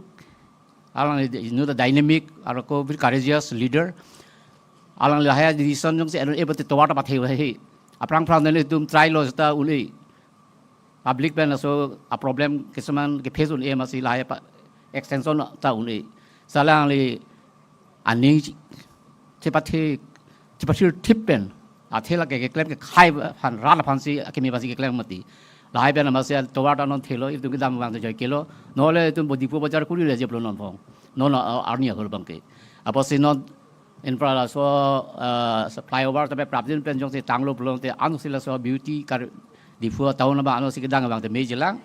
Alangli, you know, the dynamic, aroko very courageous leader. Alangli lahai decision jongsi anu ebo te tovar ta pathe he. Aphrang phrang nelitum try lo seta un-e. Public pen laso a problem kisuman ke face un-e amatsi lahai pa extension ta un-e. Sa alangli aning chi-, chepathe, chepathir thip pen, athe lake keklem kekhai aphan, rat aphansi, akimi aphansi keklem mati. Lahai pen amatsi tovar ta non thelo, itum kedam vang ta joike lo, nole itum bo Diphu bazar kuri le jeplo non phong. Non, uh, arni ahur abangke. Apotsi non infra laso, uh, flyover ta pe prapjin pen jongsi tanglo pulote ansi laso beauty kar Diphu town abang ansi kedang vang te mejilang.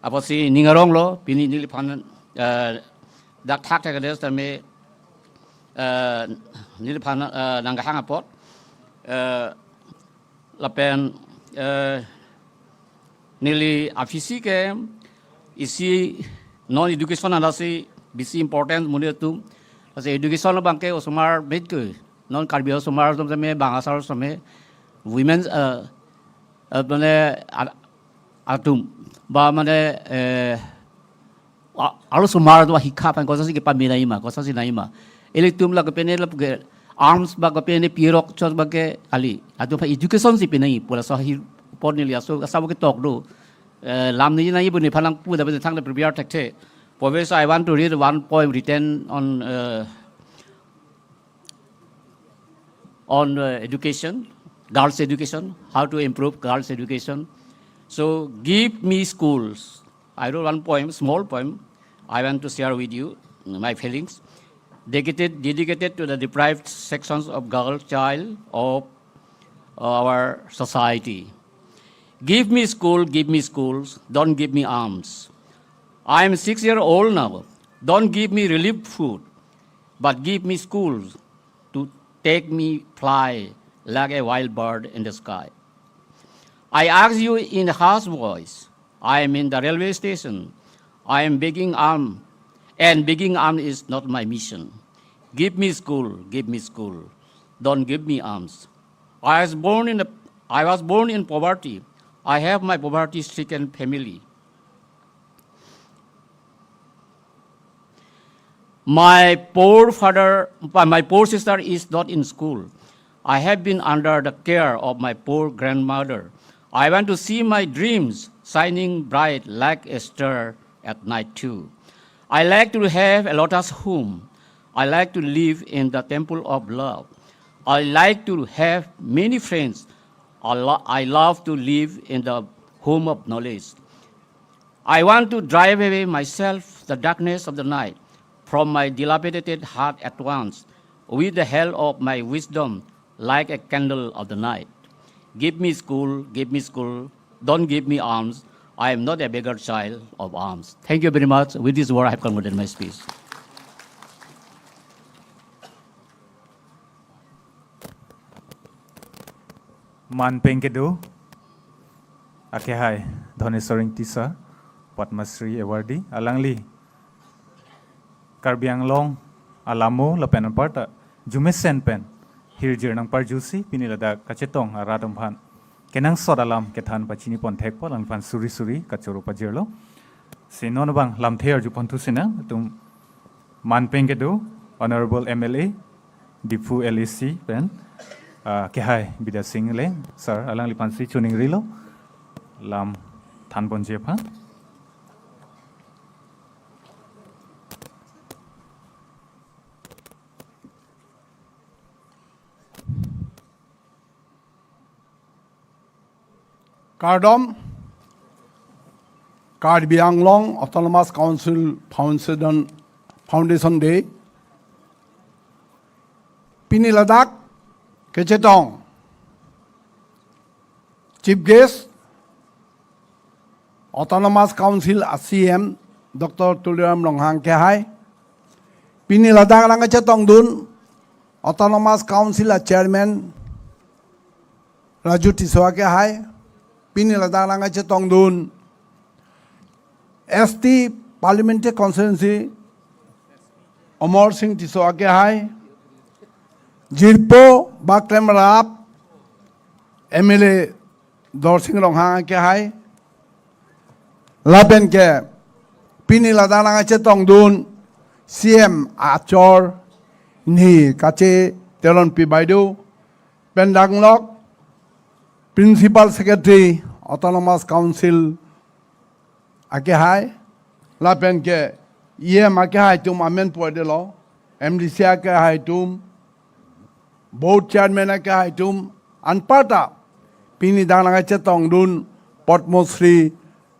Apotsi ning aronglo, pini neliphan, uh, dak thakthak ades tame, eh, neliphan, eh, nangkehang apot, eh, lapen, eh, neli aphisi ke isi non education alasi bisi important monit atum. Lasi education abangke osomar mate ke non Karbi osomar atum tame bang asar tame women, eh, eh, mane a-, atum ba mane, eh, a-, arlosomar do hikha aphan kosonsi kepame nangji ma, kosonsi nangji ma. Ilitum la kepene la ke arms ba kepene pirok chot ba ke kali. Atum aphan education si pi nangji pu laso hi apot neli aso asabo ketok do. Eh, lam nangji nangji pu nephan nangpu da pen thang le prepare thekthe. Professor, I want to read one poem written on, uh, on, uh, education, girls' education, how to improve girls' education. So, give me schools. I wrote one poem, small poem. I want to share with you my feelings. Dedicated, dedicated to the deprived sections of girl child of our society. Give me school, give me schools, don't give me arms. I am six year old now. Don't give me relief food, but give me schools to take me fly like a wild bird in the sky. I ask you in a harsh voice, I am in the railway station. I am begging alms, and begging alms is not my mission. Give me school, give me school. Don't give me alms. I was born in a, I was born in poverty. I have my poverty-stricken family. My poor father, my poor sister is not in school. I have been under the care of my poor grandmother. I want to see my dreams shining bright like a star at night too. I like to have a lotus home. I like to live in the temple of love. I like to have many friends. I, lo- I love to live in the home of knowledge. I want to drive away myself the darkness of the night from my dilapidated heart at once, with the help of my wisdom, like a candle of the night. Give me school, give me school. Don't give me alms. I am not a beggar child of alms. Thank you very much. With this word, I have concluded my speech. Man pen kedo akehai Dhoneswar Ingti sir, Padma Shri awardee, alangli Karbi Anglong alamo lapen anparta arjumesen pen hirjir nangparjusi pini ladak kachetong arat atum aphan kenangsot alam kethan pachini pon thekpo, alangliphan suri suri kachoro pajirlo. Si non abang lamthe arju pon thusi nang, itum man pen kedo Honorable M L A Diphu L A C pen, ah, kehai Bidya Sing Engleng sir, alangliphan si choningrilo, lam than ponji aphan. Kardom, Karbi Anglong Autonomous Council Foundation, Foundation Day. Pini ladak kechetong Chief Guest, Autonomous Council a C E M, Doctor Tuliram Ronghang kehai. Pini ladak nangkachetongdun Autonomous Council a Chairman Raju Tisso kehai. Pini ladak nangkachetongdun S T Parliamentary Constituency Amarsing Tisso kehai. Jirpo baklem rap M L A Dorsing Ronghang kehai. Lapen ke pini ladak nangkachetongdun C M achor ni kache Teronpi Baideo pen danglok Principal Secretary Autonomous Council akehai, lapen ke E M akehai atum amen puvoidetlo, M D C akehai atum, Board Chairman akehai atum, anparta pini dak nangkachetongdun Padma Shri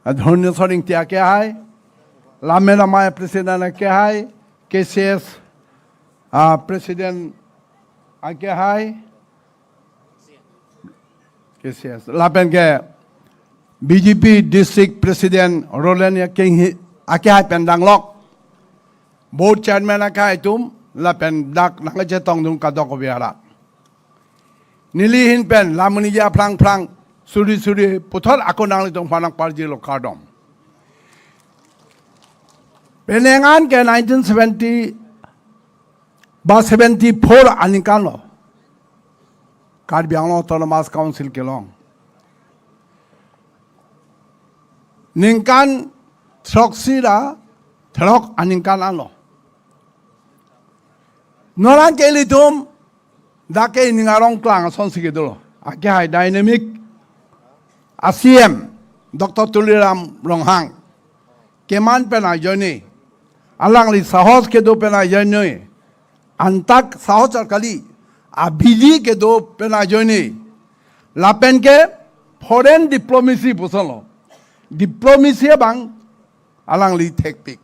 Dhoneswar Ingti akehai, Lammet Amei President akehai, K C S, ah, President akehai, K C S. Lapen ke B J P District President Roland Kenghi akehai pen danglok, Board Chairman akehai atum, lapen dak nangkachetongdun kadokave arat. Neli ahin pen lam monit aphrang phrang suri suri puthot ako nanglitum aphan nangparjilo kardom. Penang an ke nineteen seventy ba seventy-four aningkan lo Karbi Anglong Autonomous Council kelong. Ningkan throksi ra throk aningkan anlo. Non an ke ilitum dak ke ining arong klang asonsi kedo. Akehai dynamic a C M Doctor Tuliram Ronghang keman pen ajoine, alangli sahos kedo pen ajoine, antak sahos kali, abidi kedo pen ajoine, lapen ke foreign diplomacy pusonlo. Diplomacy abang alangli thekpik.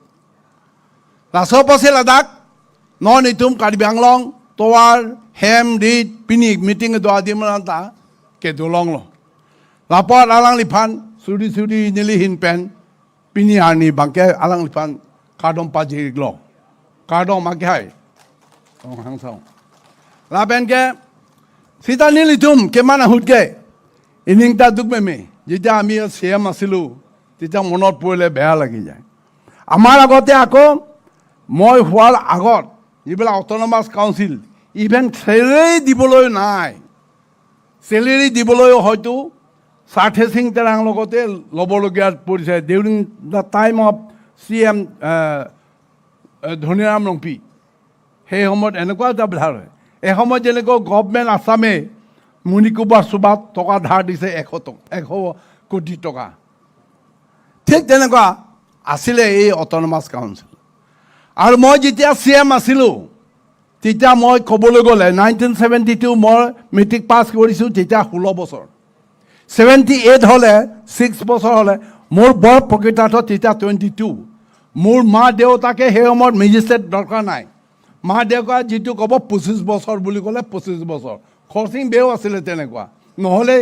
Laso apotsi ladak non itum Karbi Anglong tovar hem rit pini meeting kedo adim lanta kedo longlo. Lapu alangliphan suri suri neli ahin pen pini arni abangke alangliphan kardom pajirlo. Kardom akehai. Ronghang song. Lapen ke Sita nelitum keman ahut ke, ining ta duk meme, যেতিয়া আমি C M আছিলো, তেতিয়া মনত পৰিলে বেয়া লাগি যায়। আমাৰ আগতে আকৌ মই হোৱাৰ আগত যিবিলাক অট'নমাছ কাউন্সিল, ইভেন চেলেৰী দিবলৈ নাই, চেলেৰী দিবলৈ হয়তো সাৰ্থে সিং তেৰাং লগতে ল'বলগীয়া পৰিছে। During the time of C M Dhaniram Rongpi, সেই সময়ত এনেকুৱা এটা বিধান হয়। এসময়ত যেনেকৈ গভৰ্ণমেণ্ট আছামে মণিকুমাৰ চুবাত টকা ধাৰ দিছে এশ টকা, এশ কোটি টকা, ঠিক তেনেকুৱা আছিলে এই অট'নমাছ কাউন্সিল। আৰু মই যেতিয়া চি এম আছিলো, তেতিয়া মই ক'বলৈ গ'লে নাইনটিন ছেভেণ্টি টু মই মেট্ৰিক পাছ কৰিছো, তেতিয়া ষোল্ল বছৰ। ছেভেণ্টি এইট হ'লে, ছিক্স বছৰ হ'লে, মোৰ বয়স প্ৰকৃতাৰ্থত তেতিয়া টুৱেণ্টি টু। মোৰ মা দেউতাকে সেই সময়ত মেজিষ্ট্ৰেট দৰকাৰ নাই, মা দেউতাকে যিটো ক'ব পঁচিছ বছৰ বুলি ক'লে পঁচিছ বছৰ। খৰচিং বেও আছিলে তেনেকুৱা, নহ'লে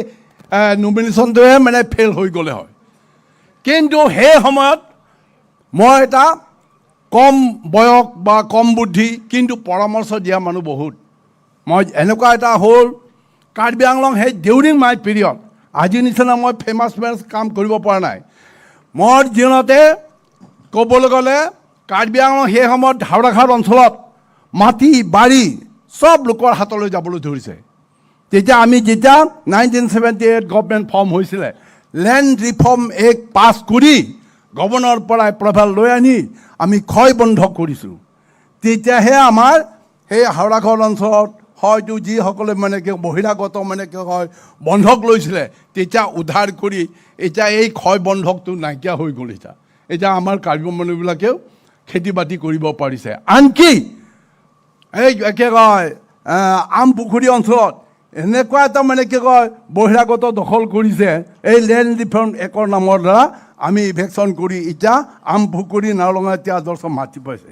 নমিনেশ্যনটোৱে মানে ফেইল হৈ গ'লে হয়। কিন্তু সেই সময়ত মই এটা কম বয়স বা কম বুদ্ধি, কিন্তু পৰামৰ্শ দিয়া মানুহ বহুত। মই এনেকুৱা এটা হ'ল, কাৰ্বি আংলং সেই during my period, আজি নিচিনা মই ফেমাছ ফেমাছ কাম কৰিব পৰা নাই। মোৰ দিনতে ক'বলৈ গ'লে কাৰ্বি আংলং সেই সময়ত হাওৰাঘাট অঞ্চলত মাটি বাৰী চব লোকৰ হাতলৈ যাবলৈ ধৰিছে। তেতিয়া আমি যেতিয়া nineteen seventy eight government form হৈছিলে, লেণ্ড ৰিফৰ্ম এক্ট পাছ কৰি গভৰ্ণৰৰ পৰা এপ্ৰুভেল লৈ আনি আমি ক্ষয় বন্ধ কৰিছো। তেতিয়াহে আমাৰ সেই হাওৰাঘাট অঞ্চলত হয়তো যিসকলে মানে কি বহিৰাগত মানে কি হয় বন্ধক লৈছিলে, তেতিয়া উদ্ধাৰ কৰি এতিয়া এই ক্ষয় বন্ধকটো নাইকিয়া হৈ গ'ল। এতিয়া, এতিয়া আমাৰ কাৰ্বি মানুহবিলাকেও খেতি বাতি কৰিব পাৰিছে। আনকি এই কি কয়, আহ, আমপুখুৰী অঞ্চলত এনেকুৱা এটা মানে কি কয় বহিৰাগত দখল কৰিছে, এই লেণ্ড ৰিফৰ্ম এক্টৰ নামৰ দ্বাৰা আমি ইভিকশ্যন কৰি এতিয়া আমপুখুৰী নাওলঙা এতিয়া আদৰ্শ মাটি পাইছে।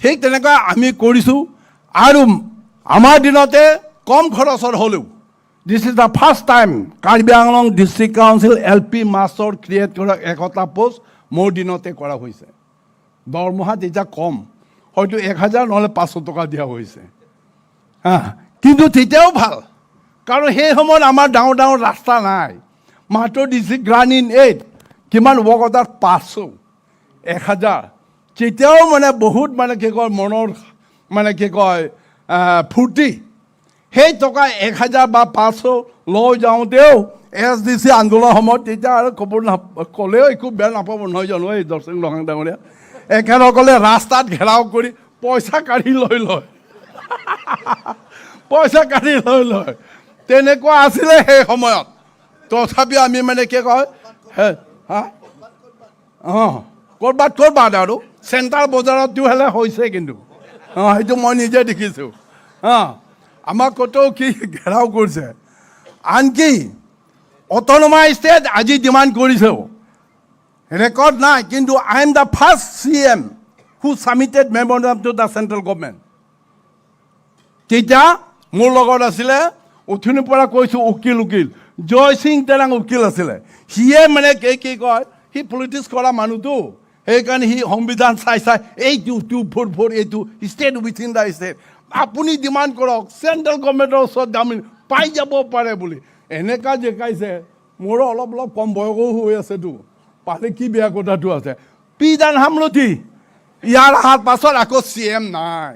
ঠিক তেনেকৈ আমি কৰিছো। আৰু আমাৰ দিনতে কম খৰচত হ'লেও, this is the first time Karbi Anglong district council L P master create কৰা এশটা পোষ্ট মোৰ দিনতে কৰা হৈছে। দৰমহা তেতিয়া কম, হয়তো এক হাজাৰ নহ'লে পাঁচশ টকা দিয়া হৈছে। হা, কিন্তু তেতিয়াও ভাল, কাৰণ সেই সময়ত আমাৰ ডাঙৰ ডাঙৰ ৰাস্তা নাই, মাত্ৰ দিছে গ্ৰাইণ্ড ইন এইট, কিমান ৱৰ্ক অৰ্ডাৰ পাঁচশ, এক হাজাৰ। তেতিয়াও মানে বহুত মানে কি কয় মনৰ মানে কি কয়, আহ, ফূৰ্তি। সেই টকা এক হাজাৰ বা পাঁচশ লৈ যাওঁতেও এছ ডি চি আন্দোলনৰ সময়ত তেতিয়া আৰু ক'ব না-, ক'লেও একো বেয়া নাপাব নহয় জানো এই দৰসিং ৰংহাং ডাঙৰীয়া? এখেতসকলে ৰাস্তাত ঘেৰাও কৰি পইচা কাঢ়ি লৈ লয়। পইচা কাঢ়ি লৈ লয়। তেনেকুৱা আছিলে সেই সময়ত। তথাপি আমি মানে কি কয়, হে, হা? অ, ক'ৰবাত ক'ৰবাত আৰু চেণ্ট্ৰেল বজাৰততো হ'লে হৈছে কিন্তু। অ, সেইটো মই নিজে দেখিছো। অ, আমাক ক'তো কি ঘেৰাও কৰিছে। আনকি অট'নমাছ ষ্টেট আজি ডিমাণ্ড কৰিছেও, ৰেকৰ্ড নাই, কিন্তু I am the first C M who submitted memorandum to the central government. তেতিয়া মোৰ লগত আছিলে, উঠনিৰ পৰা কৈছো উকিল, উকিল, জয়সিং তেৰাং উকিল আছিলে। সিয়ে মানে কি, কি কয়, সি পলিটিক্স কৰা মানুহটো, সেইকাৰণে সি সংবিধান চাই চাই এইটো টু ফ'ৰ ফ'ৰ এইটো ষ্টেট উইথিন দ্য ষ্টেট, আপুনি ডিমাণ্ড কৰক, চেণ্ট্ৰেল গভৰ্ণমেণ্টৰ ওচৰত দামী পাই যাব পাৰে বুলি এনেকা জেকাইছে। মোৰো অলপ অলপ কম বয়সো হৈ আছেতো, পালে কি বেয়া কথাটো আছে। পি দান হামলতি, ইয়াৰ অহাৰ পাছত আকৌ চি এম নাই।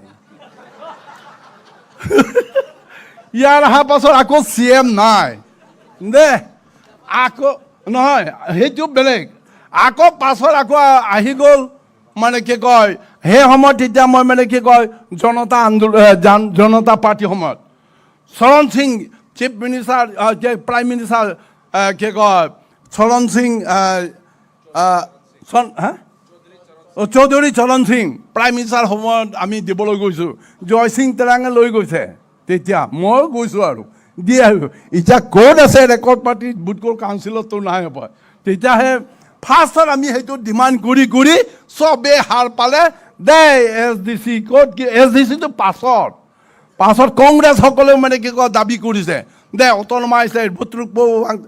ইয়াৰ অহাৰ পাছত আকৌ চি এম নাই দে। আকৌ নহয়, সেইটো বেলেগ। আকৌ পাছত আকৌ আ-, আহি গ'ল, মানে কি কয়, সেই সময়ত তেতিয়া মই মানে কি কয়, জনতা আন্দোলন, এ, জন-, জনতা পাৰ্টি সময়ত চৰণ সিং চিফ মিনিষ্টাৰ, আ, কি, প্ৰাইম মিনিষ্টাৰ, আ, কি কয়, চৰণ সিং, আ, আ, চন-, হা? অ, চৌধুৰী চৰণ সিং প্ৰাইম মিনিষ্টাৰ সময়ত আমি দিবলৈ গৈছো, জয়সিং তেৰাঙে লৈ গৈছে। তেতিয়া মই গৈছো আৰু দি আহিছো। এতিয়া ক'ত আছে ৰেকৰ্ড পাতি? বুটকল কাউন্সিলততো নাই হ'ব। তেতিয়াহে ফাৰ্ষ্টত আমি সেইটো ডিমাণ্ড কৰি কৰি চবে সাৰ পালে দে। এছ ডি চি ক'ত কি, এছ ডি চিটো পাছত, পাছত কংগ্ৰেছসকলেও মানে কি কয় দাবী কৰিছে দে, অট'নমাছ ষ্টেট বুট্ৰুকপৌ আং-,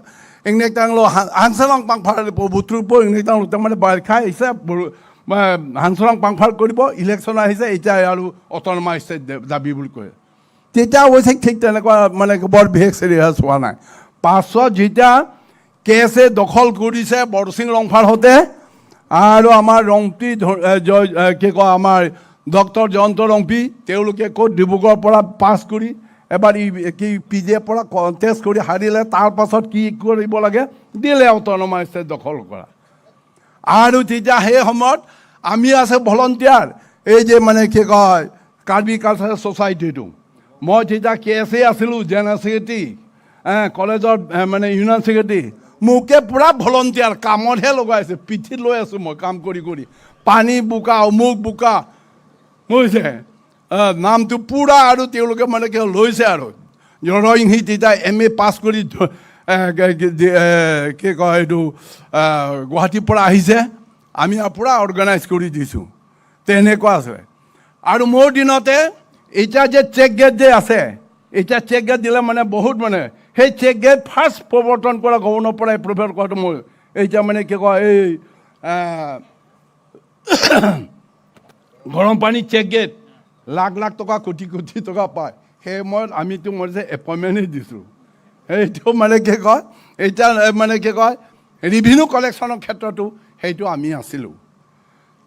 ইংনেকটাংলো হাং-, হাংসেলং পাংফাৰ বুট্ৰুকপৌ ইংনেকটাংলো তাৰমানে বাৰিষা আহিছে, বৰষুণ, আহ, হাংচৰাং পাংফাৰ কৰিব, ইলেকশ্যন আহিছে, এতিয়া আৰু অট'নমাছ ষ্টেট দে-, দাবী বুলি কয়। তেতিয়া অৱশ্যে ঠিক তেনেকুৱা মানে বৰ বিশেষ চিৰিয়াছ হোৱা নাই। পাছত যেতিয়া কেছে দখল কৰিছে বৰসিং ৰংফাৰ হতে আৰু আমাৰ ৰংপি ধ-, এ, জয়, এ, কি কয়, আমাৰ ডক্টৰ জয়ন্ত ৰংপি, তেওঁলোকে ক'ত ডিব্ৰুগড়ৰ পৰা পাছ কৰি এবাৰ ই কি পি জি ৰ পৰা কণ্টেষ্ট কৰি হাৰিলে। তাৰ পাছত কি কৰিব লাগে, দিলে অট'নমাছ ষ্টেট দখল কৰা। আৰু তেতিয়া সেই সময়ত আমি আছে ভলণ্টিয়াৰ, এই যে মানে কি কয়, কাৰ্বি কালচাৰেল ছ'চাইটিটো। মই তেতিয়া কে এছ এ আছিলোঁ, জেনেৰেল ছেক্ৰেটাৰী, এ, কলেজৰ, এ, মানে ইউনিয়ন ছেক্ৰেটাৰী। মোকে পূৰা ভলণ্টিয়াৰ কামতহে লগাইছে, পিঠিত লৈ আছোঁ মই কাম কৰি কৰি। পানী বোকা, অমুক বোকা, বুজিছে? এ, নামটো পূৰা আৰু তেওঁলোকে মানে কি লৈছে আৰু। জয়সিং তেতিয়া এম এ পাছ কৰি ধ-, এ, গ-, গ-, দি-, এ, কি কয় এইটো, এ, গুৱাহাটীৰ পৰা আহিছে, আমি আৰু পূৰা অৰ্গেনাইজ কৰি দিছোঁ। তেনেকুৱা আছে। আৰু মোৰ দিনতে এতিয়া যে চেক গেট যে আছে, এতিয়া চেক গেট দিলে মানে বহুত মানে, সেই চেক গেট ফাৰ্ষ্ট প্ৰৱৰ্তন কৰা গভৰ্ণৰ পৰা এপ্ৰুভেল কৰাটো মই এতিয়া মানে কি কয় এই, আহ, গৰম পানী চেক গেট লাখ লাখ টকা, কোটি কোটি টকা পায়। সেই সময়ত আমিতো মই যে এপইণ্টমেণ্টহে দিছোঁ। সেইটো মানে কি কয়, এতিয়া, এ, মানে কি কয়, ৰেভিনিউ কালেকশ্যনৰ ক্ষেত্ৰতো সেইটো আমি আছিলোঁ।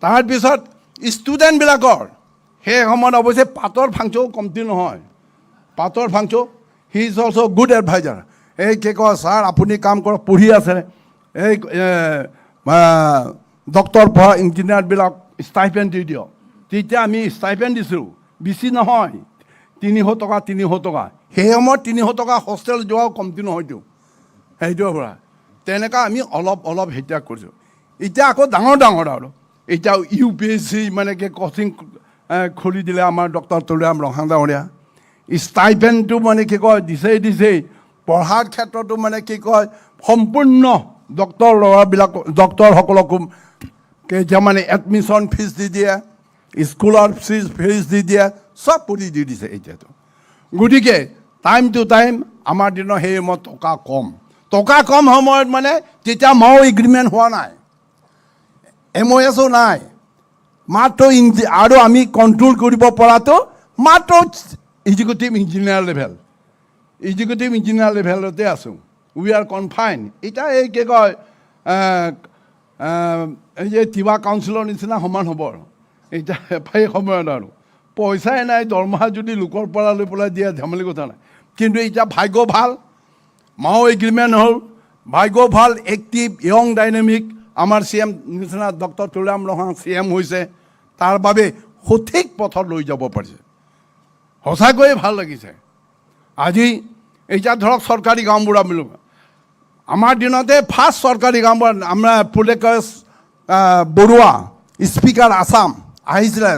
তাৰপিছত ষ্টুডেণ্টবিলাকৰ সেই সময়ত অৱশ্যে পাতৰ ফাংচু কমটি নহয়, পাতৰ Phangchu, he is also good advisor। এই কি কয়, "ছাৰ, আপুনি কাম কৰক, পঢ়ি আছে, এই, এ, আ, ডক্টৰ পঢ়া ইঞ্জিনিয়াৰবিলাক ষ্টাইপেণ্ড দি দিয়ক।" তেতিয়া আমি ষ্টাইপেণ্ড দিছোঁ, বেছি নহয়, তিনিশ টকা, তিনিশ টকা। সেই সময়ত তিনিশ টকা হোষ্টেল যোৱাও কমটি নহয়তো, সেইটোৰ পৰা। তেনেকুৱা আমি অলপ অলপ এতিয়া কৰিছোঁ। এতিয়া আকৌ ডাঙৰ ডাঙৰ আৰু এতিয়া ইউ পি এছ চি মানে কি কচিং, এ, খুলি দিলে আমাৰ ডক্টৰ তুলিৰাম ৰংহাং ডাঙৰীয়া। ষ্টাইপেণ্ডটো মানে কি কয়, দিছেই দিছেই। পঢ়াৰ ক্ষেত্ৰতো মানে কি কয়, সম্পূৰ্ণ ডক্টৰ ল'ৰাবিলাক, ডক্টৰসকলকো কেতিয়া মানে এডমিশ্যন ফিজ দি দিয়ে, স্কুলৰ ফিজ, ফিজ দি দিয়ে, চব কৰি দি দিছে এতিয়াতো। গতিকে টাইম টু টাইম আমাৰ দিনৰ সেই সময়ত টকা কম। টকা কম সময়ত মানে তেতিয়া মাও এগ্ৰিমেণ্ট হোৱা নাই, এম অ' এছো নাই, মাত্ৰ ইঞ্জি-, আৰু আমি কণ্ট্ৰল কৰিব পৰাটো মাত্ৰ executive engineer level, executive engineer লেভেলতে আছোঁ। We are confined। এতিয়া এই কি কয়, আহ, আহ, এই যে তিৱা কাউন্সিলৰ নিচিনা সমান হ'ব আৰু। এতিয়া সেই সময়ত আৰু পইচাই নাই, দৰমহা যদি লোকৰ পৰা লৈ পেলাই দিয়ে, ধেমালি কথা নাই। কিন্তু এতিয়া ভাগ্য ভাল, মাও এগ্ৰিমেণ্ট হ'ল, ভাগ্য ভাল, এক্টিভ, য়ং, ডাইনামিক আমাৰ চি এম নিচিনা ডক্টৰ তুলিৰাম ৰংহাং চি এম হৈছে, তাৰ বাবে সঠিক পথত লৈ যাব পাৰিছে। সঁচাকৈয়ে ভাল লাগিছে। আজি এতিয়া ধৰক চৰকাৰী গাঁওবুঢ়া বুলি কয়, আমাৰ দিনতে ফাৰ্ষ্ট চৰকাৰী গাঁওবুঢ়া আমাৰ পুলেকেশ, আহ, বৰুৱা, স্পীকাৰ আছাম, আহিছিলে,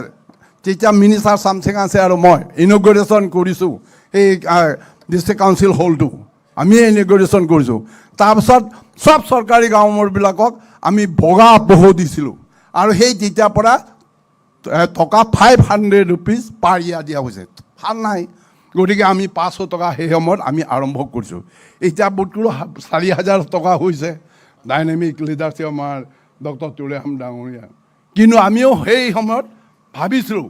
তেতিয়া মিনিষ্টাৰ চামচেং আছে আৰু মই ইনগুৰেশ্যন কৰিছোঁ এই, আহ, ডিষ্ট্ৰিক্ট কাউন্সিল হলটো। আমিয়ে ইনগুৰেশ্যন কৰিছোঁ। তাৰপিছত চব চৰকাৰী গাঁওবুঢ়াবিলাকক আমি বগা পহু দিছিলোঁ আৰু সেই তেতিয়াৰ পৰা, এ, টকা ফাইভ হাণ্ড্ৰেড ৰুপিজ পাৰ ইয়াৰ দিয়া হৈছে। ভাল নাই। গতিকে আমি পাঁচশ টকা সেই সময়ত আমি আৰম্ভ কৰিছোঁ। এতিয়া বোধকৰো হা-, চাৰি হাজাৰ টকা হৈছে। ডাইনামিক লিডাৰশ্বিপ আমাৰ ডক্টৰ তুলিৰাম ডাঙৰীয়া। কিন্তু আমিও সেই সময়ত ভাবিছিলোঁ,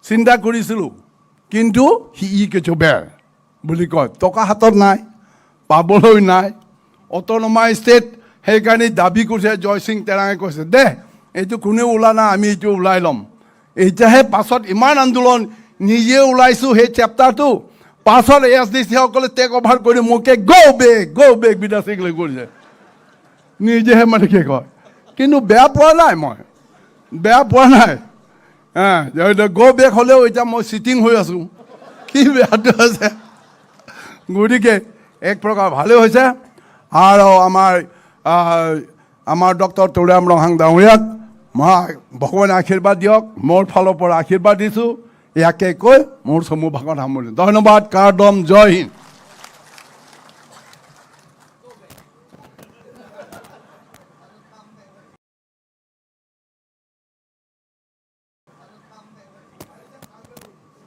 চিন্তা কৰিছিলোঁ, কিন্তু সি ই কিছু বেৰ বুলি কয়, টকা হাতত নাই, পাবলৈ নাই। অট'নমাছ ষ্টেট সেইকাৰণে দাবী কৰিছে, জয়সিং তেৰাঙে কৈছে, "দে, এইটো কোনেও ওলা নাই, আমি এইটো ওলাই ল'ম।" এতিয়াহে পাছত ইমান আন্দোলন, নিজে ওলাইছোঁ সেই চেপ্টাৰটো, পাছত এ এছ ডি চি সকলে টেক অভাৰ কৰি মোকে "Go back, go back" বিদ্যা সিংলে কৰিছে। নিজেহে মানে কি কয়, কিন্তু বেয়া পোৱা নাই মই, বেয়া পোৱা নাই। হা, "Go back" হ'লেও এতিয়া মই চিটিং হৈ আছোঁ, কি বেয়াটো আছে? গতিকে এক প্ৰকাৰ ভালেই হৈছে। আৰু আমাৰ, আহ, আমাৰ ডক্টৰ তুলিৰাম ৰংহাং ডাঙৰীয়াক মই ভগৱানে আশীৰ্বাদ দিয়ক, মোৰ ফালৰ পৰা আশীৰ্বাদ দিছোঁ। ইয়াকে কৈ মোৰ চমু ভাষণ সামৰিলোঁ। ধন্যবাদ, কাৰ্ডম, জয় Hind.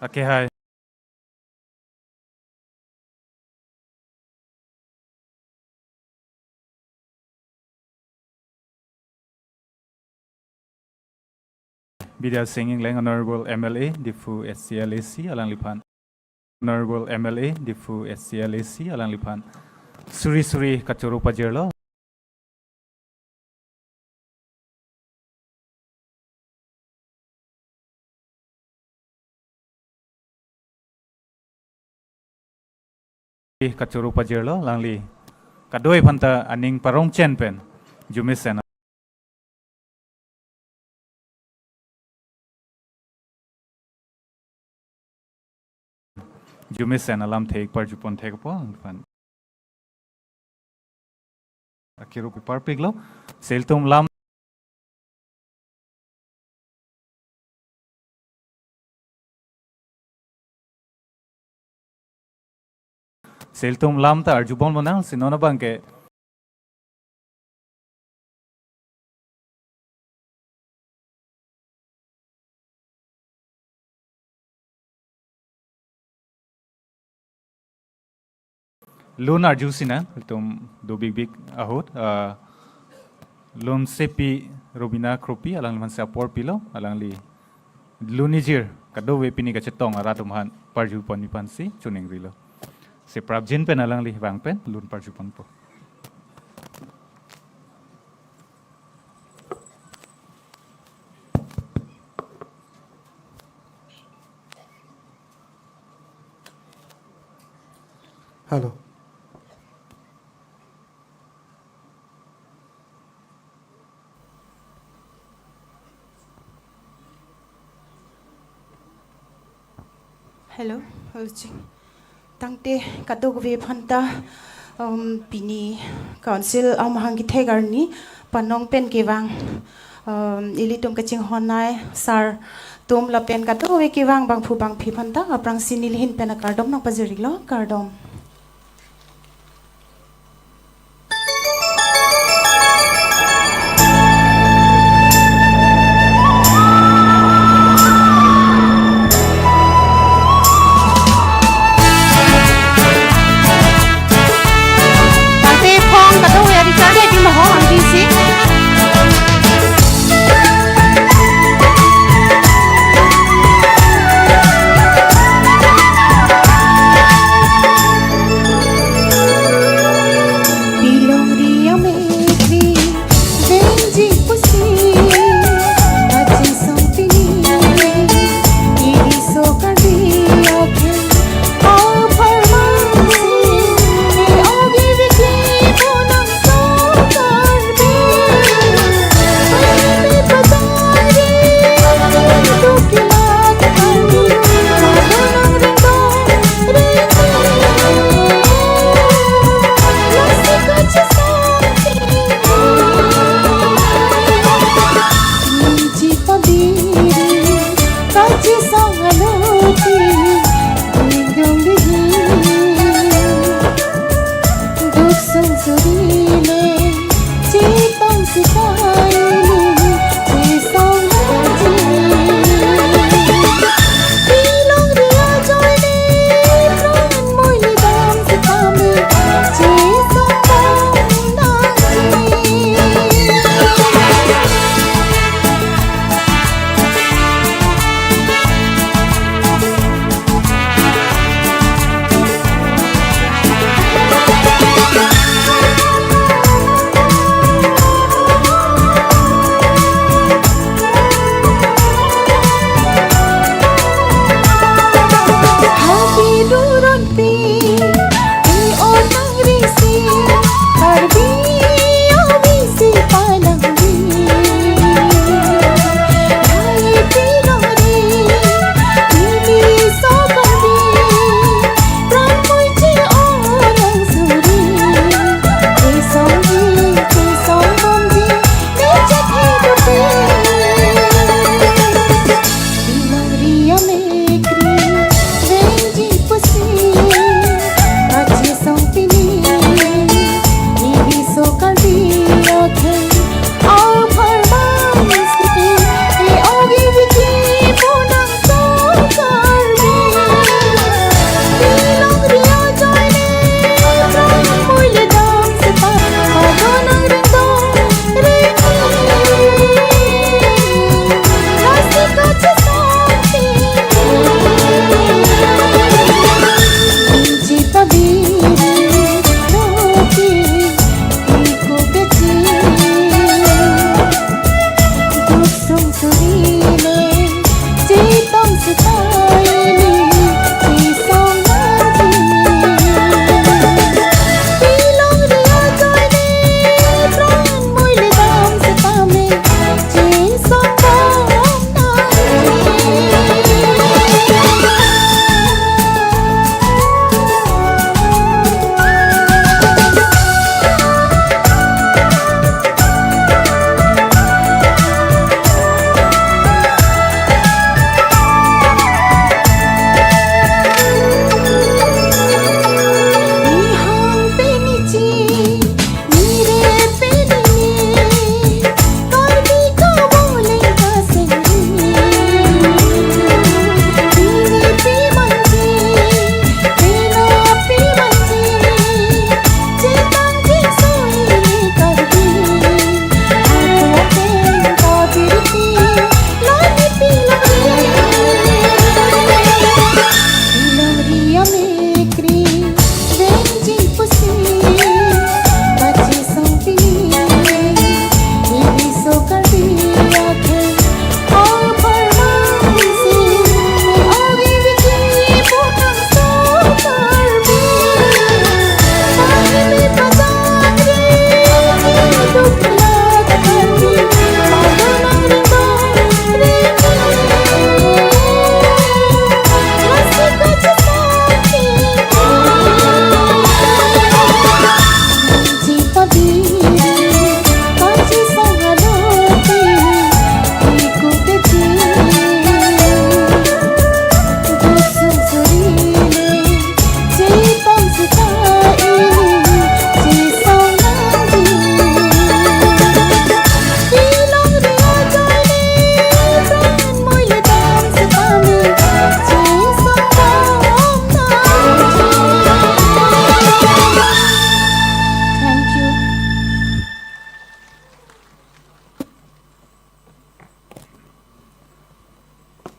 Okay, hi. Bidya Sing Engleng, Honorable M L A, Diphu S C L A C, alangliphan. Honorable M L A, Diphu S C L A C, alangliphan suri suri kachoro pajirlo. Kachoro pajirlo, alangli kadokave aphanta aning parong chen pen arjumesen, arjumesen alamthe ik parjupon thekpo aphan. Akiro pi parpiklo, si ilitum lam, si ilitum lam ta arjupon bonang, si non abangke lun arjusinang, ilitum dobik bik ahut, ah, lunsepi Robina Kropi, alangliphan si apor pilo, alangli lun ijir kadokave pini kachetong arat atum aphan parjupon aphansi choningrilo. Si prapjin pen alangli vang pen lun parjuponpo. Hello. Hello, hello, ching. Tangte kadokave aphanta, um, pini council amahang kethek arni panong pen kevang, um, ilitum kachinghon ai sar atum lapen kadokave kevang bangphu bangphi aphanta aphrangsi neli ahin pen akardom nangpajirlo, kardom. Tangte phong kadokave ari kali di maho ang di si.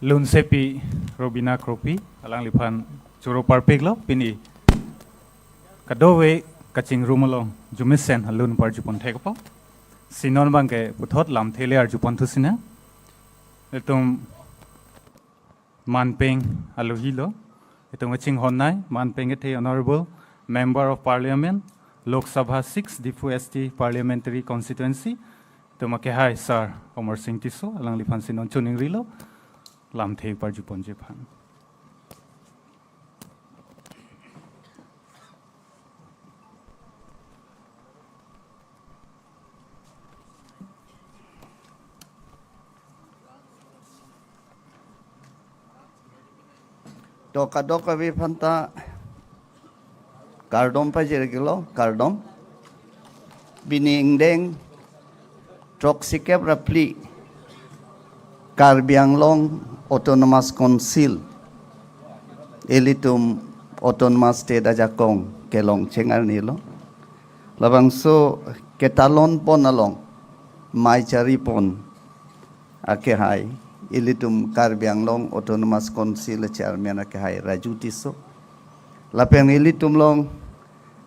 Lunsepi Robina Kropi, alangliphan choro parpiklo, pini kadokave kachingrum along arjumesen alun parjupon thekpo. Si non abangke puthot lamthe le arjupon thusinang. Itum manpeng aluhilo, itum kachinghonnei, manpeng kethe Honorable Member of Parliament, Lok Sabha six, Diphu S T Parliamentary Constituency, itum akehai Sir Amarsing Tisso, alangliphan si non choningrilo, lamthe parjuponji aphan. To kadokave aphanta kardom pajirlo, kardom. Pini ingdeng throksikep ra phli Karbi Anglong Autonomous Council, ilitum Autonomous State ajakong kelong cheng arnilo. Labangso ketalonpon along mei charipon akehai ilitum Karbi Anglong Autonomous Council Chairman akehai Raju Tisso. Lapen ilitum along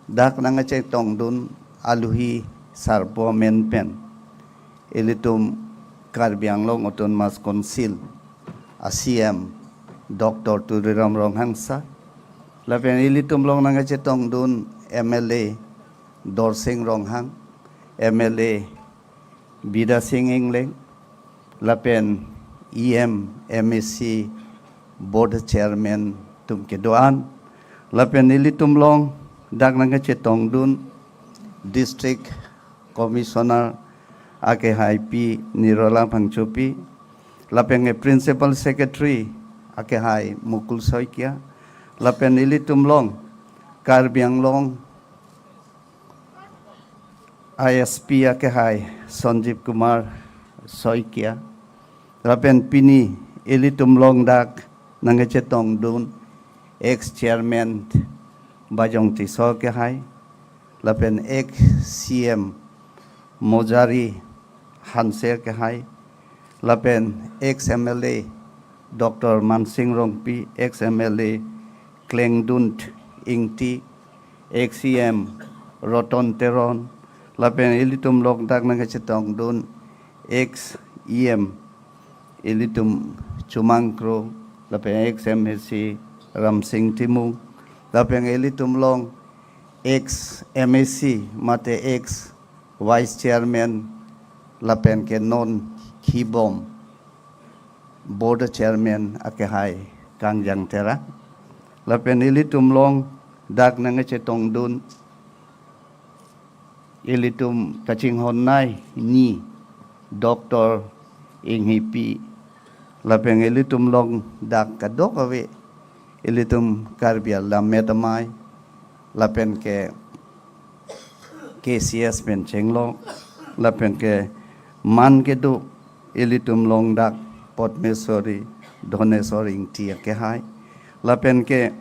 dak nangkachetongdun aluhi sarpo amen pen ilitum Karbi Anglong Autonomous Council a C M Doctor Tuliram Ronghang sir. Lapen ilitum along nangkachetongdun M L A Dorsing Ronghang, M L A Bidya Sing Engleng, lapen E M, M A C, Board Chairman atum kedo-an, lapen ilitum along dak nangkachetongdun District Commissioner akehai Pi Nirola Phangchopi, lapen ke Principal Secretary akehai Mukul Saikia, lapen ilitum along Karbi Anglong I S P akehai Sanjeev Kumar Saikia, lapen pini ilitum along dak nangkachetongdun ex chairman Bajong Tisso akehai, lapen ex C M Mojari Hanse akehai, lapen ex M L A Doctor Mansing Rongpi, ex M L A Klengdunt Ingti, ex E M Roton Teron, lapen ilitum along dak nangkachetongdun ex E M ilitum Chumang Kro, lapen ex M A C Ramsing Timung, lapen ilitum along ex M A C mate ex Vice Chairman lapen ke non Khibom Board Chairman akehai Kangjang Terang. Lapen ilitum along dak nangkachetongdun ilitum kachinghonnei ni Doctor Inghipi, lapen ilitum along dak kadokave ilitum Karbi Alam Metamai, lapen ke K C S pen chenglok, lapen ke man kedo ilitum along dak Potmeswari Dhoneswar Ingti akehai, lapen ke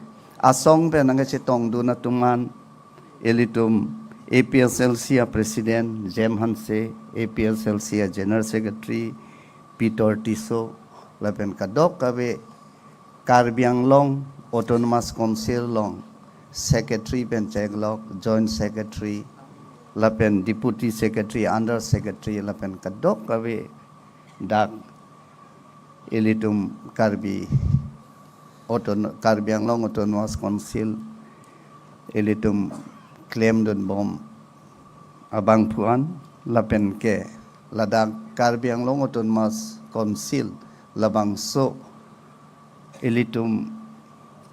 asong pen nangkachetongdun atum an ilitum A P S L C a President Jem Hanse, A P S L C a General Secretary Peter Tisso, lapen kadokave Karbi Anglong Autonomous Council along Secretary pen chenglok, Joint Secretary, lapen Deputy Secretary, Under Secretary, lapen kadokave dak ilitum Karbi Auton-, Karbi Anglong Autonomous Council ilitum klemdunbom abangphu an, lapen ke ladak Karbi Anglong Autonomous Council labangso ilitum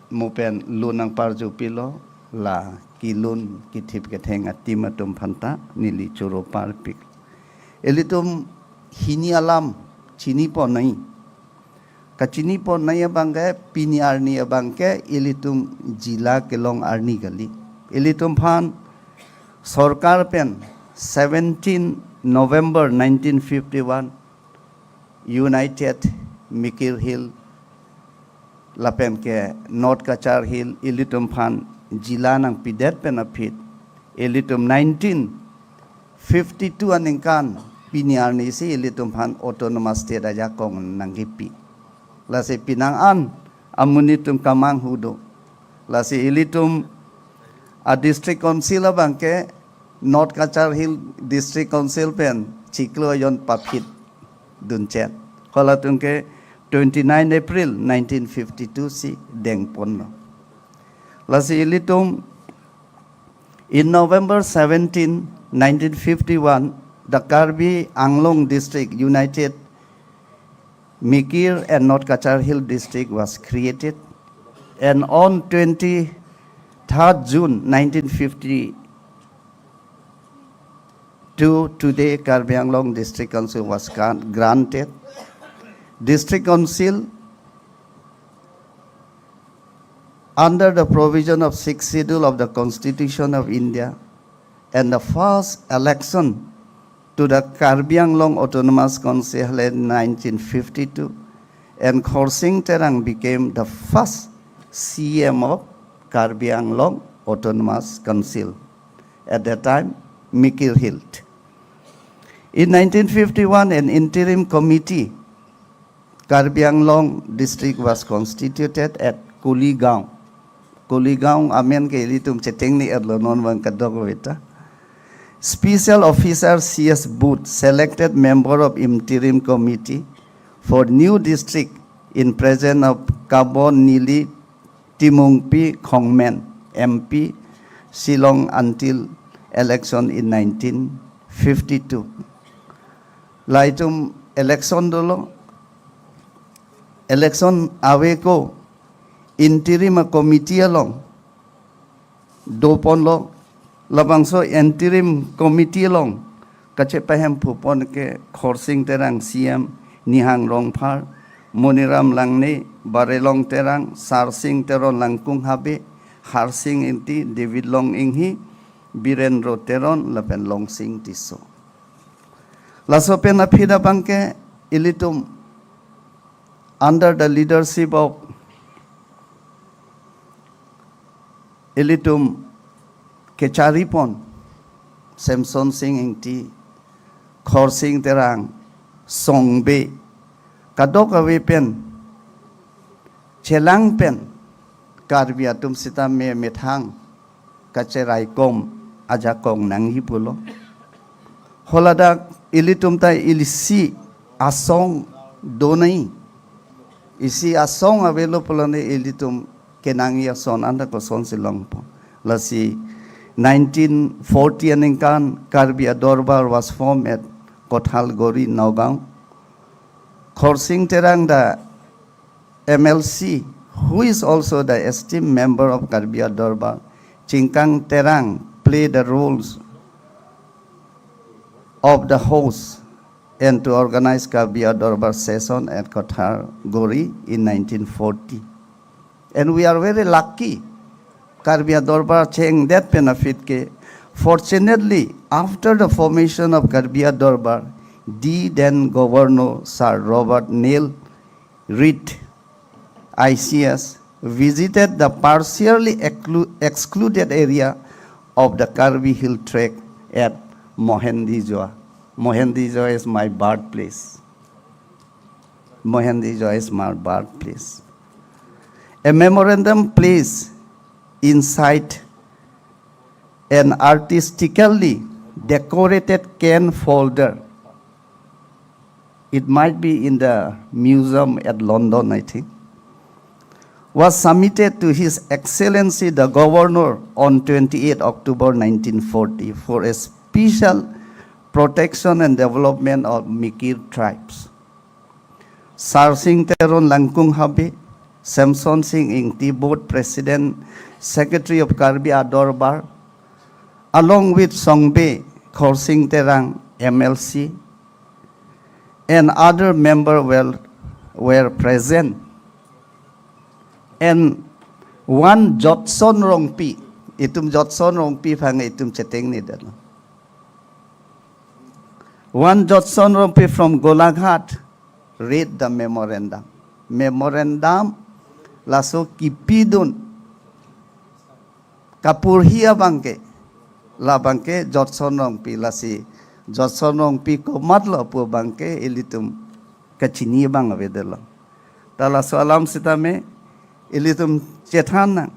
mo pen lun nangparjupilo, la kelun kethip ketheng a-team atum aphanta neli choro parpik. Ilitum hini alam chiniponei. Kachiniponei abangke pini arni abangke ilitum jila kelong arni kali. Ilitum aphan sorkar pen seventeen November nineteen fifty-one United Mikir Hill lapen ke North Cachar Hill ilitum aphan jila nangpidet pen aphi ilitum nineteen fifty-two aningkan pini arni si ilitum aphan Autonomous State ajakong nangkipi. Lasi penang an amonit atum kamanghu do. Lasi ilitum a district council abangke North Cachar Hill District Council pen chiklo ajon paphit dunchot. Halatum ke twenty-nine April nineteen fifty-two si dengponlo. Lasi ilitum, in November seventeen, nineteen fifty-one, the Karbi Anglong District united Mikir and North Cachar Hill District was created. And on twenty-third June nineteen fifty-two, today Karbi Anglong District Council was grant-, granted. District Council under the provision of Sixth Schedule of the Constitution of India, and the first election to the Karbi Anglong Autonomous Council held in nineteen fifty-two, and Khorsing Terang became the first C E M of Karbi Anglong Autonomous Council. At that time, Mikir Hill. In nineteen fifty-one, an interim committee Karbi Anglong district was constituted at Kuligaon. Kuligaon amen ke ilitum chetengne-etlo, non abang kadokave ta. Special officer C S Booth selected member of interim committee for new district in presence of Kabon Nili Timungpi Khongmen, M P, Shillong until election in nineteen fifty-two. Laitum election dolo, election ave ko interim committee along doponlo, labangso interim committee along kachepahemphupon ke Khorsing Terang C M, Nihang Rongphar, Moniram Langne, Barelong Terang, Sarsing Teron, Langkung Habe, Harsing Ingti, David Long Inghi, Birendro Teron, lapen Longsing Tisso. Laso pen aphi abangke ilitum under the leadership of ilitum kecharipon Semson Sing Ingti, Khorsing Terang, Songbe, kadokave pen, chelang pen, Karbi atum sitame methang kacheraikom ajakong nangji pulo. Haladak ilitum ta ilisi asong donai. Isi asong avelo pulone ilitum kenangji ason anta kosonsi longpo. Lasi nineteen forty aningkan Karbi Adorbar was formed at Kothalguri, Nagaon. Khorsing Terang, the M L C, who is also the esteemed member of Karbi Adorbar, Chingkang Terang, play the roles of the host and to organize Karbi Adorbar session at Kothalguri in nineteen forty. And we are very lucky, Karbi Adorbar cheng that benefit ke. Fortunately, after the formation of Karbi Adorbar, the then Governor Sir Robert Neill Reid, I C S, visited the partially exclu-, excluded area of the Karbi Hill Tract at Mohendijoa. Mohendijoa is my birthplace. Mohendijoa is my birthplace. A memorandum placed inside an artistically decorated cane folder. It might be in the museum at London, I think. Was submitted to His Excellency the Governor on twenty-eighth October nineteen forty for a special protection and development of Mikir tribes. Sarsing Teron, Langkung Habe, Semson Sing Ingti, both President, Secretary of Karbi Adorbar, along with Songbe, Khorsing Terang, M L C, and other member were, were present. And one Jotson Rongpi, itum Jotson Rongpi aphan itum chetengne-etlo. One Jotson Rongpi from Golaghat read the memorandum. Memorandum laso kipidun kapurhi abangke, labangke Jotson Rongpi. Lasi Jotson Rongpi komatlo pu abangke ilitum kachini abang avedetlo. Ta laso alam sitame ilitum chethan nang.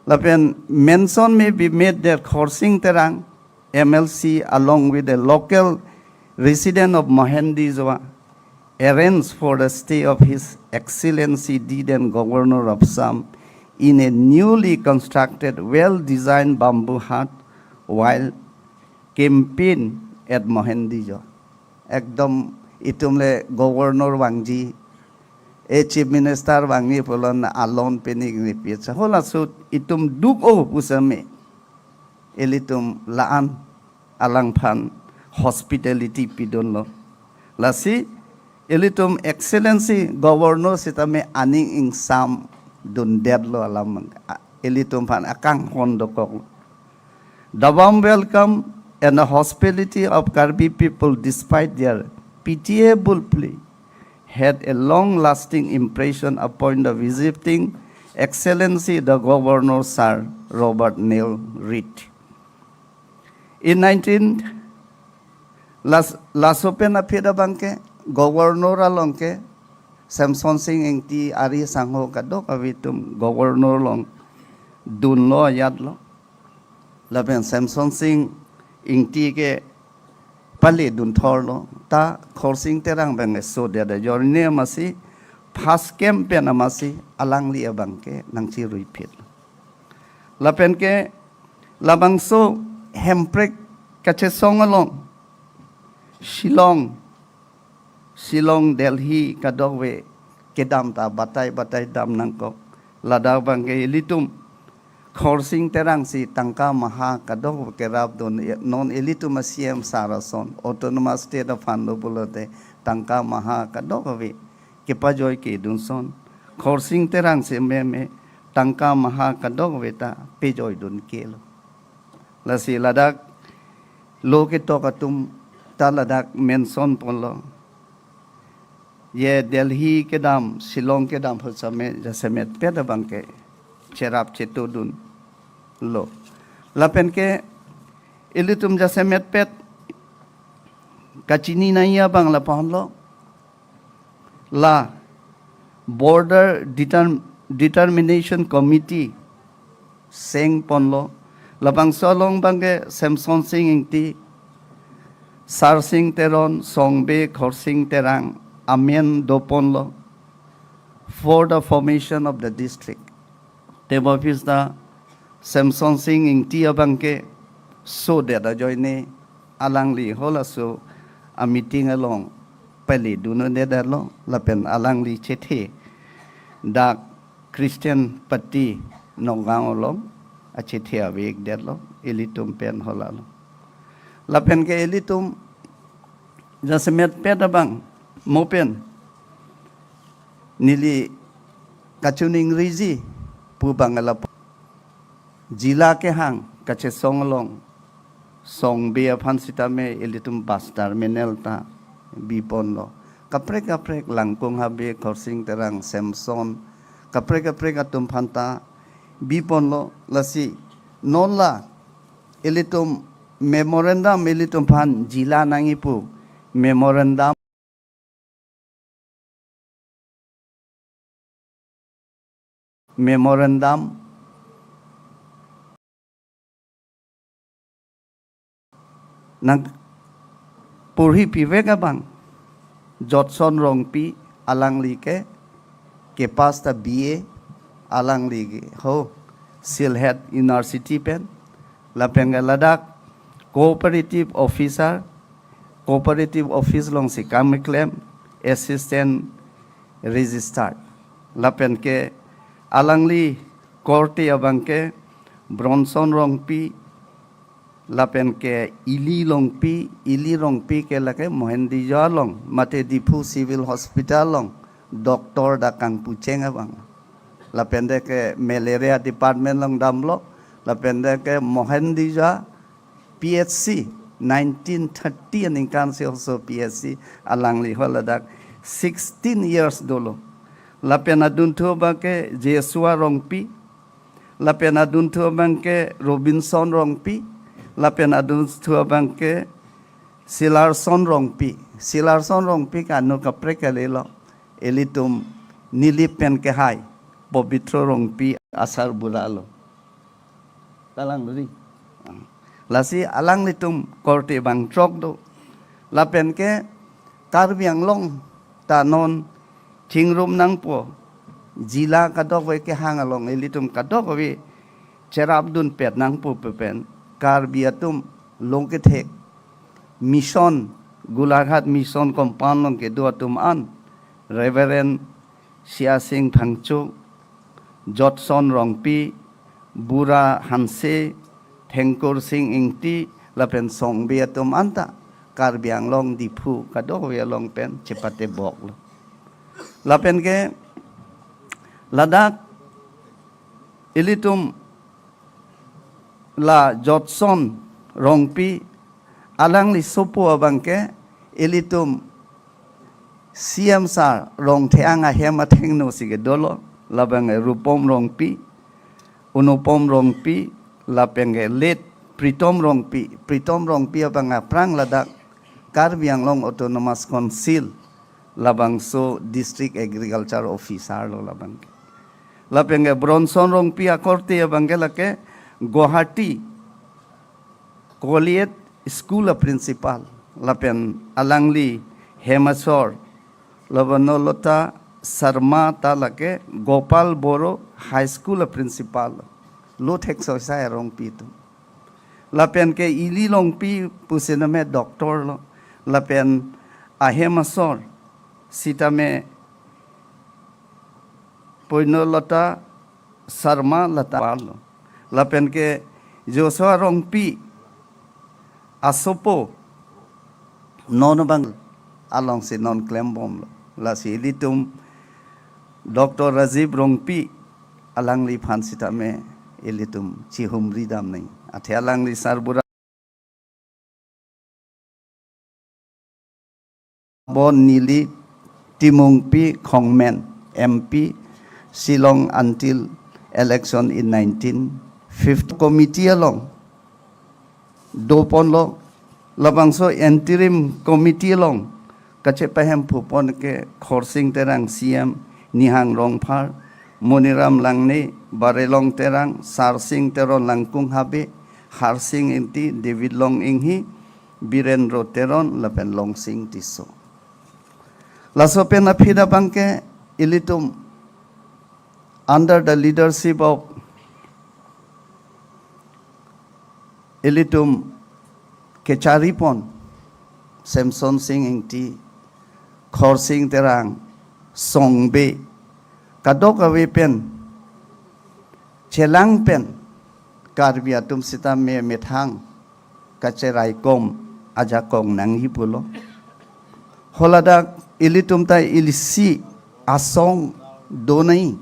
Lapen mention may be made that Khorsing Terang, M L C, along with a local resident of Mohendijoa, arranged for the stay of His Excellency the then Governor of Assam in a newly constructed, well-designed bamboo hut while campaign at Mohendijoa. Ekdom itum le governor vangji, e chief minister vangji pulote alon pen ingni pi cha. Halaso itum duk-o pusitame ilitum la-an alangphan hospitality pidunlo. Lasi ilitum Excellency Governor sitame aning ingsamdundetlo alam, a, ilitumphan akanghon dokoklo. The warm welcome and the hospitality of Karbi people, despite their pitiable plight, had a long-lasting impression upon the visiting Excellency the Governor Sir Robert Neil Reid. In nineteen, las, laso pen aphi abangke, Governor along ke, Semsonsing Ingti ari sangho kadokave atum Governor along dunlo, ajatlo. Lapen Semsonsing Ingti ke pale dunthorlo. Ta Khorsing Terang abang sodet ajoine amatsi, first camp pen amatsi alangli abangke nangchiruiphit. Lapen ke labangso hemprek kachesong along, Shillong, Shillong, Delhi kadokave kedam ta batai batai dam nangkok. Ladak abangke ilitum Khorsing Terang si tangka maha kadokave kerapdun, non ilitum a-C M sir ason, Autonomous State aphan do pulote tangka maha kadokave kepajoi kedun ason. Khorsing Terang si meme tangka maha kadokave ta pejoidun kelo. Lasi ladak lo ketok atum ta ladak mention ponlo. Ye Delhi kedam, Shillong kedam pusitame jasemetpet abangke cherap chetudunlo. Lapen ke ilitum jasemetpet kachini nangji abang lapu-anlo. La Border Determ-, Determination Committee seng ponlo. Labangso along abangke Semsonsing Ingti, Sarsing Teron, Songbe, Khorsing Terang amen do ponlo for the formation of the district. Tebonphi ta Semsonsing Ingti abangke sodet ajoine alangli halaso a-meeting along pale dundedetlo, lapen alangli chethe dak Christian Party Nagaon along achethe avekdetlo, ilitum pen halalo. Lapen ke ilitum jasemetpet abang mo pen neli kachiningriji pu abang lapu. Jila kehang kachesong along Songbe aphan sitame ilitum bus terminal ta biponlo. Kaprek kaprek Langkung Habe, Khorsing Terang, Semson, kaprek kaprek atum aphan ta biponlo. Lasi non la ilitum memorandum, ilitumphan jila nangji pu memorandum, memorandum nangporhi pivek abang Jotson Rongpi, alangli ke kepass ta B A, alangli ke ho Sylhet University pen, lapen ke ladak cooperative officer, cooperative office alongsi kam keklem, assistant registrar. Lapen ke alangli korte abang ke Bronson Rongpi, lapen ke Ili Rongpi, Ili Rongpi ke lake Mohendijoa along, mate Diphu Civil Hospital along doctor dak kangpucheng abang. Lapen de ke malaria department along damlo, lapen de ke Mohendijoa P H C, nineteen thirty aningkan si also P H C alangli ho ladak sixteen years dolo. Lapen adunthu abang ke Jesua Rongpi, lapen adunthu abang ke Robinson Rongpi, lapen adunthu abang ke Silarson Rongpi. Silarson Rongpi ke anu kaprek kalilo. Ilitum Nilip pen kehai Pobitro Rongpi asarbura lo. Kalang duri. Lasi alanglitum korte bangthrok do. Lapen ke Karbi Anglong ta non chingrum nangpo. Jila kadokave kehang along ilitum kadokave cherapdunpet nangpo pu pen Karbi atum longkethek mission, Golaghat Mission Compound along kedo atum an Reverend Siasing Phangcho, Jotson Rongpi, Bura Hanse, Thengkur Sing Ingti, lapen Songbe atum anta Karbi Anglong Diphu kadokave along pen chepatebok lo. Lapen ke ladak ilitum la Jotson Rongpi alangli sopo abang ke ilitum C M sir Rongtheng ahem athengno si kedolo, labang ke Rupom Rongpi, Unupom Rongpi, lapen ke late Pritom Rongpi. Pritom Rongpi abang aphrang ladak Karbi Anglong Autonomous Council labangso District Agriculture Officer lo labang ke. Lapen ke Bronson Rongpi akorte abang ke lake Guwahati Collegiate School a principal, lapen alangli hem asor Labanolata Sharma ta lake Gopal Boro High School a principal lo. Lo thek soisai Rongpi atum. Lapen ke ili Rongpi pusi name doctor lo. Lapen ahem asor sitame Puinolata Sharma lata lo. Lapen ke Joshua Rongpi asopo non abang alongsi non klembom lo. Lasi ilitum Doctor Rajiv Rongpi alangliphan sitame ilitum chihumri dam nang. Athe alangli sarbura Bon Nili Timungpi Khongmen M P Shillong until election in nineteen fifty. Committee along doponlo, labangso interim committee along kachepahemphupon ke Khorsing Terang C M, Nihang Rongphar, Moniram Langne, Barelong Terang, Sarsing Teron Langkung Habe, Harsing Ingti, David Long Inghi, Birendro Teron lapen Longsing Tisso. Laso pen aphi abang ke ilitum under the leadership of ilitum kecharipon Semson Sing Ingti, Khorsing Terang, Songbe, kadokave pen chelang pen Karbi atum sitame methang kacheraikom ajakong nangji pulo. Haladak ilitum ta ilisi asong do nai.